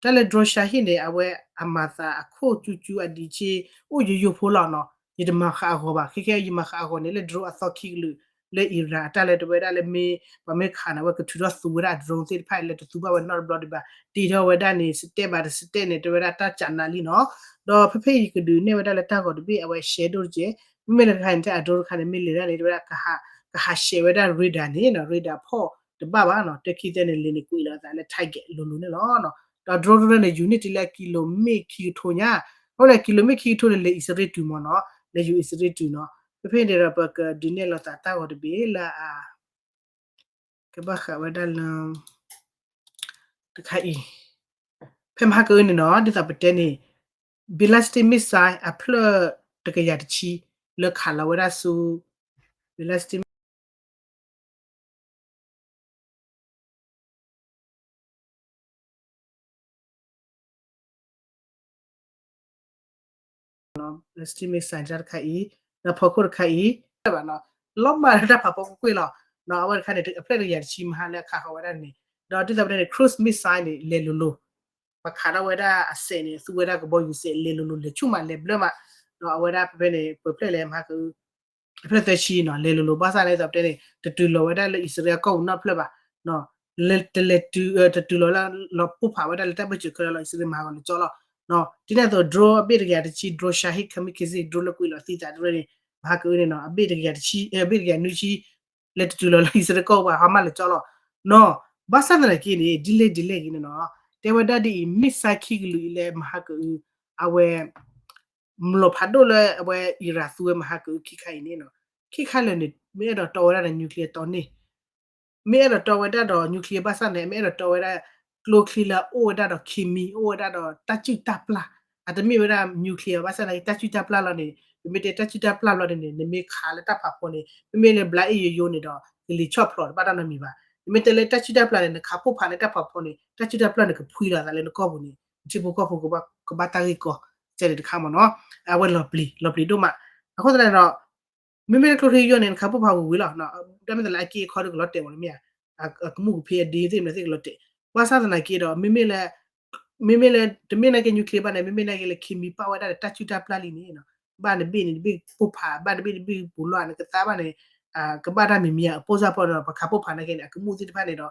တၢ်လၢ drone Shahed န့ၣ် အဝဲအမၤသးအခိၣ်ကၠူကၠူအဒံးဆ့ အိၣ်ယိယိဖိလီၤနီၤ, ယတမၤဃာ်အဂီၤဘၣ်, ခဲခဲယမၤဃာ်အဂီၤန့ၣ် လၢ drone အသီခံကလုာ် လၢ Iran အတၢ်လၢတဝဲဒၣ်လၢမ့ၢ် ပှၤမ့ၢ်ခးန့ၣ် အဝဲကထုးထီၣ်သူဝဲဒၣ်အ drone သ့ၣ်တဖၣ်လၢတသူဘၣ်ဝဲနီတဘျီဒံးဘၣ်, တ့ထီၣ်ဝဲဒၣ်န့ၣ် စတဲဘၣ်တစတဲန့ၣ် တဝဲဒၣ်တၢ်ကးနးလံနီၤ, ဒီးဖဲဖဲအံၤကဒုးနဲၣ်ဝဲဒၣ်လၢတၢ်ဂီၤတဘ့ၣ် အဝဲ share ဒိၣ်တက့ၢ်, မ့မ့ၢ်လၢတခါန့ၣ် တၢ်အ drone တခါန့ၣ် မ့ၢ်လဲၤဒၣ်န့ၣ် တဝဲဒၣ် ကဟး ကဟး share ဝဲဒၣ် radar န့ၣ်နီၤ, radar ဖီၣ်တဘၣ်ဘၣ်နီၤ, တခံသၢန့ၣ် လဲၤန့ၣ်ကွံာ်လီၤအသးလၢ target လိၤလိၤန့ၣ်လီၤ. ဒီး drone တရၢန့ၣ် ယူၤနံၣ်တလၢအကံလိၤမ့ၣ်ခံကထိညါ, အဃိန့ၣ် ကံလိၤမ့ၣ်ခံကထိန့ၣ် လဲၤအံၣ်စရ့လးတုၤမ့ၢ်နီၤ, လဲၤယူၤအံၣ်စရ့လးတုၤနီၤ, ဖဲဖဲန့ၣ်ဒီး ပကဒုးနဲၣ်လီၤသးတၢ်ဂီၤတဘ့ၣ်လၢအ ကဘၣ်ဃးဝဲဒၣ်လၢ တခါအံၤ, ဖဲမဟါကအုန့ၣ်နီၤ ဒ်သိးပတဲန့ၣ် ballistic missile အဖျၢၣ်တကယၤတဆံ လၢခးလီၤဝဲဒၣ်ဆူ ballistic ballistic missile တခါအံၤ, ဒီးဖီခိၣ်တခါအံၤ, ဘၣ်နီၤ, လီၤမၢ်လၢတၢ်ဖးဖီကွ့ၢ်ကွ့ၢ်လီၤ, အဝဲတခါန့ၣ် အဖျၢၣ်တကယၤတဆံမဟါလၢအခးဃီၤဝဲဒၣ်န့ၣ်, ဒီးဒ်သိးပတဲန့ၣ် cruise missile န့ၣ် လဲၤလိၤလိၤ, ပခးထီၣ်ဝဲဒၣ်အစဲးန့ၣ် သူဝဲဒၣ်ကဘီယူၤစဲး လဲၤလိၤလိၤ လဲၤဆူၣ်မး လဲၤဘျၢမး, ဒီးအဝဲဒၣ်ဖဲဖဲန့ၣ် ပှဲၤဖျၢၣ်လဲၣ်မဟါကအု အဖျၢၣ်သၢဆံနီၤ လဲၤလိၤလိၤ ဘၣ်ဆၣ်န့ၣ် ဒ်သိးပတဲန့ၣ် တတုၤလီၤဝဲဒၣ်လၢအံၣ်စရ့လးကီၢ်ပူၤနီတဖျၢၣ်ဘၣ်, တလဲၤတုၤ တတုၤလီၤလၢ လီၤပိၢ်ဖးဝဲဒၣ်လၢတၢ်ဘၢၣ်စၢၤခဲလၢာ်လီၤ အံၣ်စရ့လးမၤဟးဂီၤလၢကၠီလီၤ, ဒ်န့ၣ်အသိး drone အဘ့ၣ်တကယၤတဆံ drone Shahed kamikaze drone လၢကွံာ်လီၤသံသးတရၢန့ၣ် မဟါကအုန့ၣ်နီၤ အဘ့ၣ်တကယၤတဆံ အဘ့ၣ်တကယၤနွံဆံ လဲၤတတုၤလီၤလၢအံၣ်စရ့လးကီၢ်ပူၤဘၣ် ဟးမၢ်လၢကၠီလီၤ, နီၤ, ဘၣ်ဆၣ်သနာ်က့န့ၣ် ဒ်လဲၣ်ဒ်လဲၣ်ဂ့ၤန့ၣ်နီၤ, တဲဝဲဒၣ်ဒ်အံၤ missile ခံကလုာ်အံၤလၢမဟါကအု အဝဲ မၤလီၤဖးဒိၣ်လၢအဝဲ Iran သူဝဲမဟါကအုခံခါအံၤန့ၣ်နီၤ, ခံခါလၢာ်န့ၣ် မ့ၢ်အဲၣ်ဒိးတီဝဲဒၣ်ဒီး nuclear တီန့ၢ် မ့ၢ်အဲၣ်ဒိးတီဝဲဒၣ်ဒီး nuclear ဘၣ်ဆၣ်န့ၣ် မ့ၢ်အဲၣ်ဒိးတီဝဲဒၣ် ကျိချံလၢအအိၣ်ဝဲဒၣ်ဒီး ခံမံၤ အိၣ်ဝဲဒၣ်ဒီးတၢ်စုၣ်တၢ်ပျၢ်, အတမ့ၢ်ဝဲဒၣ် nuclear ဘၣ်ဆၣ်သနာ်က့ တၢ်စုၣ်တၢ်ပျၢ်လီၤန့ၣ် ပမ့ၢ်တဲတၢ်စုၣ်တၢ်ပျၢ်ဘျီန့ၣ်န့ၣ် နမ့ၢ်ခးလၢတၢ်ဖးဖီန့ၣ် မ့မ့ၢ်လၢဘျါအ့ၣ်ယိယိန့ၣ်ဒီး ကလံၤဆီၣ်ဖျိးတဘၣ်တၢ်နီတမံၤဘၣ်, နမ့ၢ်တဲလၢတၢ်စုၣ်တၢ်ပျၢ်န့ၣ် နခးပိၢ်ဖးန့ၢ်တၢ်ဖးဖီန့ၣ် တၢ်စုၣ်တၢ်ပျၢ်န့ၣ် ကဖှံလီၤအသးလၢနကီၢ်ပူၤန့ၣ် နထံဖိကီၢ်ဖိကဘၣ်တၢ်ဂ့ၢ်ကီ ကဲန့ၣ်တခါမ့ၢ်နီၤ, အဝဲလီၤပျံၤ လီၤပျံၤဒိၣ်မး, အဃိသတးန့ၣ်ဒီး မ့မ့ၢ်လၢကျိချံယိယိန့ၣ် နခးပိၢ်ဖးဝံၤဝံၤလီၤ, တၢ်မ့ၢ်တလၢအက့အခီဒီးကလီၤတဲာ်မ့ၢ်နီၤ, မ့ၢ်ဧါ, အကမူၣ်ကဖ့အဒ့သ့ၣ်မနုၤသ့ၣ်ကလီၤတဲာ်, ဘၣ်ဆၣ်သနာ်က့ဒီး မ့မ့ၢ်လၢ မ့မ့ၢ်လၢ တမ့ၢ်နာ်က့ nuclear ဘၣ်န့ၣ် မ့မ့ၢ်နာ်က့လၢ ခံမံၤ ပာ်ဝဲဒၣ်ဒီးတၢ်စုၣ်တၢ်ပျၢ်လံန့ၣ်နီၤ, ဘၣ်နဘ့ၣ်န့ၣ် တဘ့ၣ်ပိၢ်ဖး ဘၣ်တဘ့ၣ်တဘ့ၣ်ပူၤလီၤ နကသါဘၣ်န့ၣ် ကဘၣ်တၢ်မံၤမံၤဧါ အပိၢ်စၢ်ဖီဒီး ပခးပိၢ်ဖးနာ်က့န့ၣ် အကမူၣ်သ့ၣ်တဖၣ်န့ၣ်ဒီး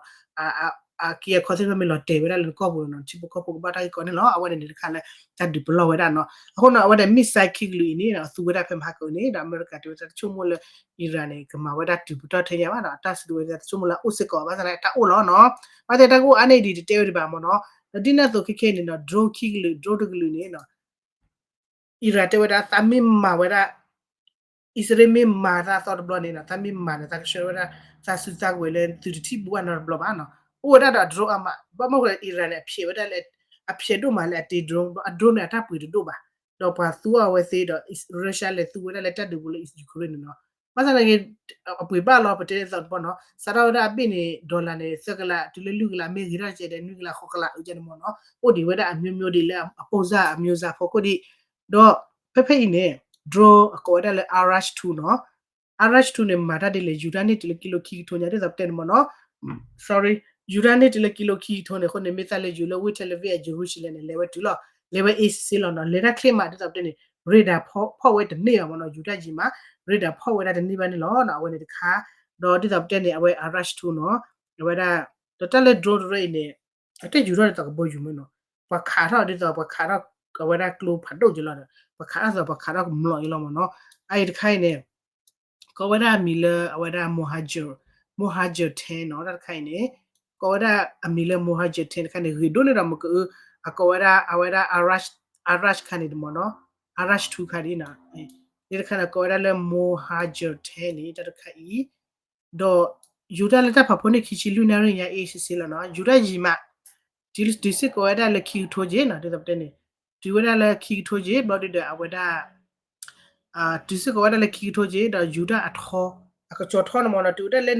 အက့အခီသ့ၣ်တဖၣ်မ့ၢ်လီၤတဲာ်ဝဲဒၣ်လၢနကီၢ်ပူၤန့ၣ်နီၤ နထံဖိကီၢ်ဖိကဘၣ်တၢ်ဂ့ၢ်ကီန့ၣ်လီၤ, အဝဲန့ၣ်န့ၣ်တခါလၢ တၢ်ဒုးပလီၢ်ဝဲဒၣ်နီၤ, အဃိန့ၣ် အဝဲဒၣ် missile ခံကလုာ်အံၤန့ၣ် အသူဝဲဒၣ်ဖဲမဟါကန့ၣ် ဒီးအမဲရကၤတဲဝဲဒၣ်တၢ်ဆိကမိၣ်လၢ Iran န့ၣ် ကမၤဝဲဒၣ်တုၤပတီၢ်ထဲညါဘၣ်နီၤ, တၢ်စုကဝဲၤတၢ်ဆိကမိၣ်လၢအအိၣ်စ့ၢ်ကီး ဘၣ်ဆၣ်သနာ်က့ တၢ်အိၣ်လီၤနီၤ, ဘၣ်သ့ၣ်တၢ်ကအိၣ်အါန့ၢ်ဒံးတတဲဝဲဒံးဘၣ်မ့ၢ်နီၤ, ဒီးဒ်န့ၣ်အသိးခဲခဲအံၤန့ၣ်နီၤ drone ခံကလုာ် drone တကလုာ်န့ၣ်နီၤ Iran တဲဝဲဒၣ် သးမ့ၢ်မၤဝဲဒၣ် အံၣ်စရ့လးမ့ၢ်မၤတၢ်သီတဘျီန့ၣ်နီၤ သးမ့ၢ်မၤန့ၣ် သးကဆှၢဝဲဒၣ် သးစုသးကဝဲၤလၢသုတထံၣ်ဘူးဘၣ်နီတဘျီဘၣ်နီၤ, အိၣ်ဝဲဒၣ်ဒီး drone အါမး ဘၣ်မနုၤဃိ Iran န့ၣ် အဖျဲးဝဲဒၣ်လၢ အဖျဲးဒိၣ်မးလၢအတ့ drone ဒီးအ drone န့ၣ် အတၢ်ပှ့ၤတဒိၣ်ဘၣ်, ဒီးပှၤသူအီၤဝဲသ့ဒီး Russia လဲၤသူဝဲဒၣ်လၢတၢ်ဒုးပူၤလၢ Ukraine န့ၣ်နီၤ, ဘၣ်ဆၣ်သနာ်က့ အပှ့ၤဘၣ်လီၤ ပတဲသီတဘျီနီၤ စးထီၣ်ဝဲဒၣ်အဘ့ၣ်န့ၣ် dollar န့ၣ် သၢကလး တုၤလၢလွံၢ်ကလး မ့ၢ်ဂ့ၤထီၣ်ကဲဒီး နွံကလး ဃိးကလး အုကဲန့ၣ်မ့ၢ်နီၤ အိၣ်ဒံးဝဲဒၣ်အမျိုးမျိုးဒံးလၢအ အပိၢ်စၢ် အမျိုးစၢ်ဖီခိၣ်ဒံး, ဒီးဖဲဖဲအံၤန့ၣ် drone အကိးဝဲဒၣ်လၢ Ares two နီၤ, Ares two န့ၣ် မၤတၢ်ဒ်လဲၣ် ယူၤတၢ်န့ၢ်တုၤလၢကံလိခံကထိညါ ဒ်သိးပတဲန့ၣ်မ့ၢ်နီၤ, sorry ယူၤတၢ်န့ၢ်တုၤလၢကံလိခံကထိန့ၣ်အဃိန့ၣ် မ့ၢ်သးလၢယူၤလၢဝ့ၢ်ထဲလ့ဝ့ၣ် Jerusalem န့ၣ် လဲၤဝဲတုၤလီၤ, လဲၤဝဲအ့ၣ်စ့လီၤနီၤ, လဲၤတၢ်ချ့မး ဒ်သိးပတဲန့ၣ် radar ဖီၣ်ဝဲတန့ၢ်ဘၣ်မ့ၢ်နီၤ, ယူၤတၢ်ယံၤမး radar ဖီၣ်ဝဲဒၣ်တန့ၢ်ဘၣ်န့ၣ်လီၤနီၤ, အဝဲန့ၣ်တခါ, ဒီးဒ်သိးပတဲန့ၣ် အဝဲ Arash two နီၤ, အဝဲဒၣ် ဒီးတၢ်လၢ drone တရၢအံၤန့ၣ် အတယူၤထီၣ်ဒ်သိးကဘီယူၤမ့ၢ်နီၤ, ပှၤခးထီၣ်ဒ်သိးပှၤခးထီၣ် အဝဲဒၣ်ကျိဖးဒိၣ်က့ၤလီၤဒီး ပှၤခးထီၣ်ဒ်သိးပှၤခးထီၣ်ကမျီးအံၤလီၤမ့ၢ်နီၤ, အအံၤတခါအံၤန့ၣ် ကိးဝဲဒၣ်အမံၤလၢအဝဲဒၣ် Mohajer, Mohajer ten နီၤ, တၢ်တခါအံၤန့ၣ် ကိးဝဲဒၣ်အမံၤလၢ Mohajer ten တခါန့ၣ် ဂ့ၤဒိၣ်န့ၢ်ဒီးမ့ၢ်ကအု အကိးဝဲဒၣ် အဝဲဒၣ် Arash, Arash ခါန့ၣ်တမ့ၢ်နီၤ, Arash two ခါဒ်နီၤ, ဒ်တခါန့ၣ် ကိးဝဲဒၣ်လၢ Mohajer ten န့ၣ် တၢ်တခါအံၤ, ဒီးယူၤတၢ်လၢတၢ်ဖးဖီန့ၣ် ခံဆံလွံၢ်နၣ်ရံၣ်ညါအ့ၣ်စ့လီၤနီၤ, ယူၤတၢ်ယံၤမး တုၤစ့ၢ်ကီးဝဲဒၣ်လၢခံကထိက့နီၤ, ဒ်သိးပတဲန့ၣ် တုၤဝဲဒၣ်လၢခံကထိက့ ဘျီဒုဒီးအဝဲဒၣ် တုၤစ့ၢ်ကီးဝဲဒၣ်လၢခံကထိက့ ဒီးယူၤတၢ်အထီ အကစီၤထီန့ၣ်မ့ၢ်နီၤ, တုၤဝဲဒၣ်လၢ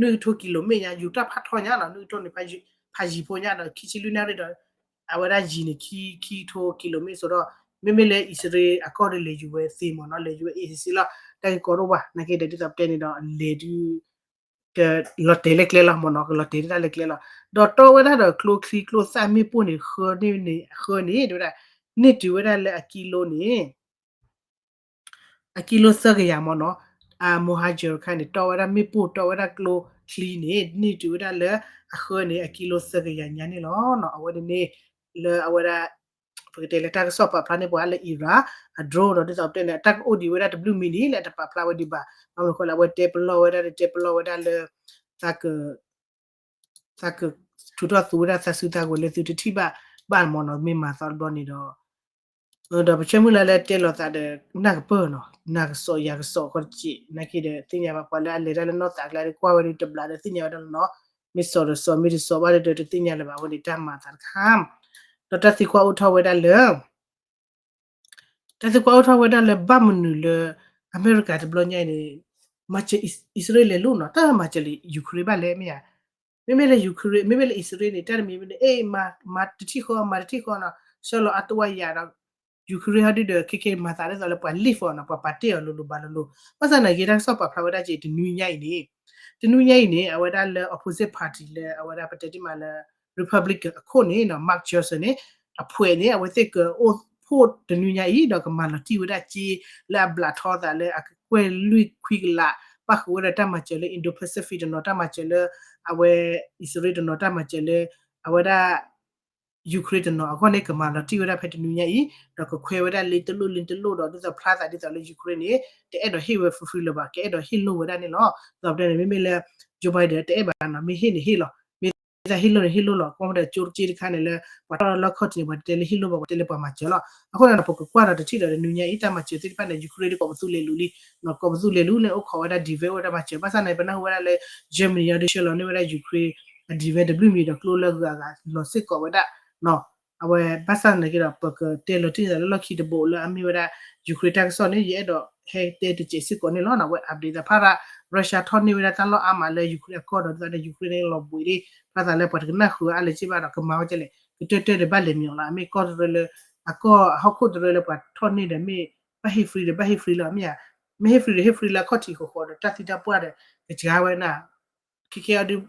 နွံကထိကံလိမ့ၣ်ညါ ယူၤတၢ်ဖးထီညါနီၤ, နွံကထိန့ၣ် ဖးယံၤဖိညါဒီး ခံဆံလွံၢ်နၣ်ရံၣ်ဒီး အဝဲဒၣ်ယံၤန့ၣ် ခံကထိကံလိမ့ၣ်ဆိဒီး မ့မ့ၢ်လၢအံၣ်စရ့လးအကီၢ်ဒီးလဲၤယူၤဝဲသ့မ့ၢ်နီၤ, လဲၤယူၤဝဲအ့ၣ်စ့လီၤ, တၢ်ဂ့ၢ်ကီဒိၣ်ဘၣ် နာ်က့ဒီးဒ်သိးပတဲန့ၣ်ဒီး လဲၤဒု ကလီၤတဲာ်လၢကျဲလီၤမ့ၢ်နီၤ, ကလီၤတဲာ်တၢ်လၢကျဲလီၤ, ဒီးတီဝဲဒၣ်ဒီးကျိချံကျိသၣ်မ့ၣ်ပိၢ်န့ၣ် ဃၢန့ၣ်န့ၣ် အဃၢန့ၣ် တဲဝဲဒၣ် န့ၢ်တုၤဝဲဒၣ်လၢအကံလိန့ၣ် အကံလိသၢကယၤမ့ၢ်နီၤ, အ Mohajer ခါန့ၣ် တီဝဲဒၣ်မ့ၣ်ပိၢ် တီဝဲဒၣ်ကျိချံန့ၣ် န့ၢ်တုၤဝဲဒၣ်လၢအဃၢန့ၣ် အကံလိသၢကယၤညါန့ၣ်လီၤ. အဝဲန့ၣ်န့ၣ် လၢအဝဲဒၣ် ပကတဲလၢတၢ်ကစီၣ်ပာ်ဖျါန့ၢ်ပှၤလၢ Iran အ drone ဒီးဒ်သိးပတဲန့ၣ် အတၢ်ကအိၣ်ဒံးဝဲဒၣ်တဘျုးမံၤန့ၣ် လၢအတပာ်ဖျါဝဲဒံးဘၣ်, ဘၣ်မနုၤဃိလၢအဝဲတဲပလီၢ်ဝဲဒၣ် တဲပလီၢ်ဝဲဒၣ်လၢ သးက သးကထူးထီၣ်သူဝဲဒၣ်သးစုသးဝဲၤလၢသုတထံၣ်ဘၣ်ဘၣ်မ့ၢ်နီၤ, မ့ၢ်မၤသီတဘျီန့ၣ်ဒီး ဒီးပဆၢမုၢ်လၢ်လၢတဲလိာ်သးဒီး နၢ်ကပၢၢ်နီၤ, နၤကစီးယၤကစီးခီတက့ၢ်, နာ်က့ဒီးသ့ၣ်ညါဘၣ် ပှၤလၢအလဲၤတၢ်လၢနီၢ်သးကျါဒီးကွၢ်ဝဲဒၣ်တဘျီဒီးသ့ၣ်ညါဝဲဒၣ်လီၤနီၤ, မ့ၢ်စီၤဒီးစီၤ မ့ၢ်တစီၤဘၣ်ဒီးတသ့ၣ်ညါလၢၤဘၣ်, အဝဲန့ၣ်တၢ်မၤသးတခါ, ဒီးတၢ်သံကွၢ်အိၣ်ထီၣ်ဝဲဒၣ်လၢ တၢ်သံကွၢ်အိၣ်ထီၣ်ဝဲဒၣ်လၢဘၣ်မနုၤလၢ အမဲရကၤတဘျီညါအံၤန့ၣ် မၤစၢၤအံၣ်စရ့လးလဲၤလိၤနီၤ, တၢ်မၤစၢၤလၢ Ukraine ဘၣ်လဲၣ်မ့ၢ်ဧါ, မ့မ့ၢ်လၢ Ukraine မ့မ့ၢ်လၢအံၣ်စရ့လးန့ၣ် တၢ်တမံၤမ့ၢ်န့ၣ် အဲၣ် မၤတထံၣ်ဃီ မၤတထံၣ်ဃီနီၤ, ဆှၢလီၤအါတဝၢ်ယၤဒီး Ukraine ဟီဒုဒီး ခဲကဲမၤသးဒ်သိးလၢပှၤလံၣ်ဖီနီၤ, ပှၤပာ်တ့ၢ်အီၤလိၤလိၤဘၣ်လိၤလိၤ, ဘၣ်ဆၣ်သနာ်က့ တၢ်ကစီၣ်ပာ်ဖျါဝဲဒၣ်က့ၤ တနွံညါအံၤန့ၣ် တနွံညါအံၤန့ၣ် အဝဲဒၣ်လၢ opposite party လၢအဝဲဒၣ်ပတဲတ့ၢ်မးလၢ Republican အခိၣ်န့ၣ်နီၤ Mark Johnson န့ၣ် အဖှဲးန့ၣ် အဝဲသ့ၣ်ကအိၣ်ဖှိၣ်တနွံညါအံၤ ဒီးကမၤလီၤတံၢ်ဝဲဒၣ်စ့လၢအဘျးထီသးလၢ အကကွဲၢ်လွံၢ်ခွံကလး ပၣ်ဃုာ်ဝဲဒၣ်တၢ်မၤစၢၤလၢ Indo-Pacific တနီၤ, တၢ်မၤစၢၤလၢ အဝဲအံၣ်စရ့လးတနီၤ, တၢ်မၤစၢၤလၢ အဝဲဒၣ် Ukraine တနီၤအဂီၢ်န့ၣ် ကမၤလီၤတံၢ်ဝဲဒၣ်ဖဲတနွံညါအံၤ, ဒီးကခွဲဝဲဒၣ်လ့တလိၣ်လ့တလိၣ်ဒီး ဒ်သိးဖျါသးဒ်သိးလၢ Ukraine န့ၣ် တအဲၣ်ဒိးဟ့ၣ်ဝဲ free free လၢၤဘၣ်, ကအဲၣ်ဒိးဟ့ၣ်လိၢ်ဝဲဒၣ်န့ၣ်လီၤ. ဒီးပတဲန့ၣ် မ့မ့ၢ်လၢ Joe Biden တအဲၣ်ဘၣ်နီၤ, မ့ၢ်ဟ့ၣ်န့ၣ်ဟ့ၣ်လီၤ, မ့ၢ်သးဟ့ၣ်လိၢ်န့ၣ်ဟ့ၣ်လိၢ်လီၤ. ကွၢ်မ့ၢ်ဒီးကၠိတက့ၢ်တခါန့ၣ်လၢ ပှၤထီၣ်လၢခီၣ်ထံးန့ၣ် ပှၤတတဲလၢဟ့ၣ်လိၢ်ဘၣ်, ပှၤတဲလၢပှၤမၤစၢၤလီၤ. အဃိန့ၣ်ဒီး ပကကွၢ်ဒီးတထံၣ်ဒီးတနွံညါအံၤ တၢ်မၤစၢၤသ့ၣ်တဖၣ်န့ၣ် Ukraine ဒ်ကိးပသူလဲၤလူၤလံ, ကိးပသူလဲၤလူၤန့ၣ် အိၣ်ခိးဝဲဒၣ် defense အိၣ်ဝဲဒၣ်မၤစၢၤ, ဘၣ်ဆၣ်န့ၣ် ပနၢ်ဟူဝဲဒၣ်လၢ Germany အံၤဒုးဆှၢလီၤန့ၢ်ဝဲဒၣ် Ukraine အ defense တဘျုးမံၤဒီးကျိလၢအဂၤဂၤလီၤစ့ၢ်ကီးဝဲဒၣ် အဝဲဘၣ်ဆၣ်သနာ်က့ဒီး ပကတဲလီၤတံၢ်န့ၢ်သးလၢလီၢ်ခံတဘိလၢအမ့ၢ်ဝဲဒၣ် Ukraine တၢ်ကစီၣ်န့ၣ် ယအဲၣ်ဒိးဟဲတဲတစဲးစ့ၢ်ကီးန့ၣ်လီၤ. အဝဲ update သးဖးရၣ် Russia ထီၣ်န့ၢ်ဝဲဒၣ်တၢ်လီၢ်အါမးလၢ Ukraine အကီၢ်ဒီး ဒ်သိးဒီး Ukraine န့ၣ် လီၤဘှံးဒၣ် ဖျါသးလၢပှၤတကနၣ်ဃုာ်အါလဲၣ်စ့ၢ်ဘၣ်ဒီး ကမၤဝဲကလဲၣ် ကတၢၢ်တၢၢ်ဒီးဘၣ်လဲၤမံၤအီၤလီၤ. အမ့ၢ်ကီၢ်တရၢလၢ အကီၢ်အဟီၣ်ခိၣ်တရၢလၢပှၤထီၣ်န့ၢ်ဒီးမ့ၢ် ဘၣ်ဟ့ၣ် free ဒီးဘၣ်ဟ့ၣ် free လီၤ မ့ၢ်ဧါ, မ့ၢ်ဟ့ၣ် free ဒီး ဟ့ၣ် free လၢအခီၣ်ထံးဃီဃီဒီး တၢ်သံတၢ်ပှၢ်ဒီး ကစှၤဝဲနၤ ခဲခဲအံၤဒုး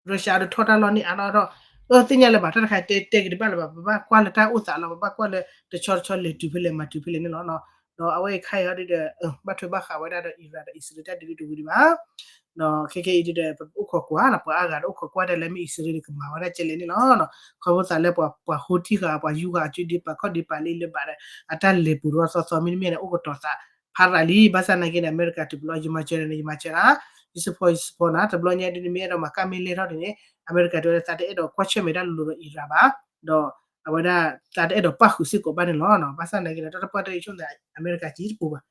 Russia အံၤဒုးထီၣ်တၢ်လီၢ်န့ၢ်အါထီၣ်ထီၣ်, အၢ သ့ၣ်ညါလၢၤဘၣ် တၢ်တခါတဲတဲက့ၤတဘၣ်လၢၤဘၣ်, ပဘၣ်ကွၢ်လၢတၢ်အိၣ်သးလီၤ, ပဘၣ်ကွၢ်လၢတဆီတဆီလဲၤတုၤဖဲလဲၣ်မၤတုၤဖဲလဲၣ်န့ၣ်လီၤ. ဒီးအဝဲအံၤခါအံၤဟီဒုးဒီး ဘၣ်ထွဲဘၣ်ဃးဝဲဒၣ်ဒီး Iran ဒီးအံၣ်စရ့လးတၢ်ဒုးတဝံၤဒံးဘၣ်. ဒီးခဲခဲအံၤဒုးဒီး ပအိၣ်ခိးကွၢ်နီၤ, ပှၤအါဂၤဒီးအိၣ်ခိးကွၢ်ဒၣ်လၢမ့ၢ်အံၣ်စရ့လးန့ၣ် ကမၤဝဲဒၣ်ကဲလဲၣ်န့ၣ်လီၤ. ခီဖျိသးလၢပှၤ ပှၤဟိထံဃာ် ပှၤယူဃာ်အစုဒ့ပာ်ခီၣ်ဒ့ပာ်လံလၢၤဘၣ်ဒီး အတၢ်လဲၤပူၤဒီးသီသီမ့တမ့ၢ်န့ၣ် အိၣ်ကတီၤသးဖးရးလံ. ဘၣ်ဆၣ်သနာ်က့န့ၣ် အမဲရကၤတုၤဘျီ ယမၤစၢၤနၤန့ၣ် ယမၤစၢၤနၤ, ယ support ယ support နၤ, တဘျီညါဒ်န့ၣ် မ့ၢ်အဲၣ်ဒိးမၤကၣ်မ့ၢ်လဲၢ်ထီၣ်ဒ်န့ၣ် အမဲရကၤတဲဝဲဒၣ်သးတအဲၣ်ဒိးကွၢ်ဆၢၣ်မဲာ်တၢ်လိၤလိၤဒီး Iran ဘၣ်, ဒီး အဝဲဒၣ်သးတအဲၣ်ဒိးပၣ်ဃုာ်စ့ၢ်ကီးဘၣ်န့ၣ်လီၤ. ဘၣ်ဆၣ်သနာ်က့ဒီး တၢ်တပှၢ်တၢ်အံၤဆိၣ်သး အမဲရကၤကံတပူၤဘၣ်.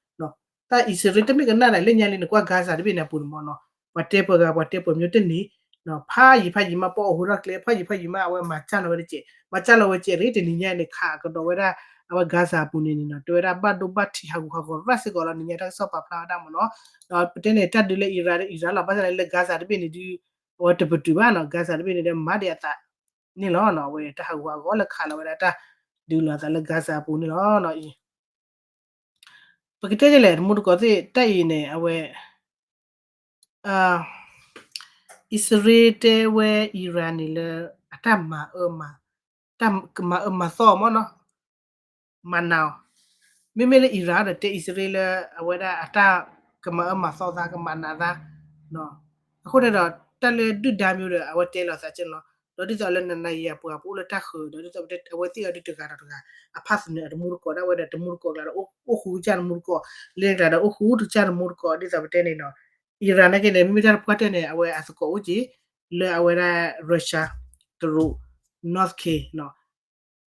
တၢ်အံၣ်စရ့လးတမ့ၢ်ကနၣ်ဒၣ်လၢညါလံန့ၣ် ကွၢ် Gaza တဘ့ၣ်န့ၣ်အပူၤန့ၣ်မ့ၢ်နီၤ, ပှၤတဲပှၤဂၤ ပှၤတဲပှၤမျိုးတန့ၢ် ဖးယံၤဖးယံၤမး ပအီၣ်ဟူထီၣ်ကျဲ ဖးယံၤဖးယံၤမး အဝဲမၤစၢ်လီၤဝဲတက့ၢ်, မၤစၢ်လီၤဝဲတက့ၢ်န့ၣ် တနံၤညါအံၤန့ၣ် ခးကဒီးဝဲဒၣ် အဝဲ Gaza အပူၤန့ၣ်န့ၣ်နီၤ တဲဝဲဒၣ်ဘၣ်ဒိဘၣ်ထံးဟးဂူာ်ဟးဂီၤရၣ်စ့ၢ်ကီးလီၤ. နံၤညါတၢ်ကစီၣ်ပာ်ဖျါဝဲဒၣ်မ့ၢ်နီၤ, ဒီးပတဲန့ၣ် တၢ်ဒုးလၢ Iran ဒီး Iran လီၤ. ဘၣ်ဆၣ်န့ၣ်လၢ Gaza တဘ့ၣ်န့ၣ်ဒုး အဝဲတပတုာ်ဘၣ်နီၤ, Gaza တဘ့ၣ်န့ၣ်ဒီး မၤဒံးအသးန့ၣ်လီၤနီၤ, အဝဲတၢ်ဟးဂူာ်ဟးဂီၤလၢခးလီၤဝဲဒၣ်တၢ်ဒုးလီၤအသးလၢ Gaza အပူၤန့ၣ်လီၤ. ပကတဲဒ်လဲၣ် တမူတကိးသ့ၣ် တၢ်အံၤန့ၣ် အဝဲ အ အံၣ်စရ့လးတဲဝဲ Iran န့ၣ်လၢ အတၢ်မၤအၢမၤ, တၢ်ကမၤအၢမၤသီမ့ၢ်နီၤ, မၤနးအီၤ, မ့မ့ၢ်လၢ Iran ဒီးတဲအံၣ်စရ့လးလၢ အဝဲဒၣ်အတၢ်ကမၤအၢမၤသီသး ကမၤနးသး, အဃိန့ၣ်ဒီး တၢ်လၢဒုၣ်ဒါမ့ၢ်ဒီး အဝဲတဲလီၤသးကဲနီၤ, ဒီးဒ်သိးလၢနၤနၤယၤယၤပှၤပအိၣ်လၢတၢ်ဃၢၤဒီး ဒ်သိးပတဲအဝဲသ့ၣ်အီၤဒ်တဂၤဒီးတဂၤ အဖးသနၢၣ်အတမူတကိးဒၣ်ဝဲဒီးတမူတကိးကျါဒီး အိၣ်ဃူကစၢ်တမူတကိး, လၢကျါဒီးအိၣ်ဃူတကစၢ်တမူတကိး ဒ်သိးပတဲန့ၣ်နီၤ, Iran နာ်က့န့ၣ် မ့မ့ၢ်တၢ်တပှၢ်တၢၢ်န့ၣ် အဝဲအသကိးအိၣ်က့ၤ လၢအဝဲဒၣ် Russia တရူး North K နီၤ,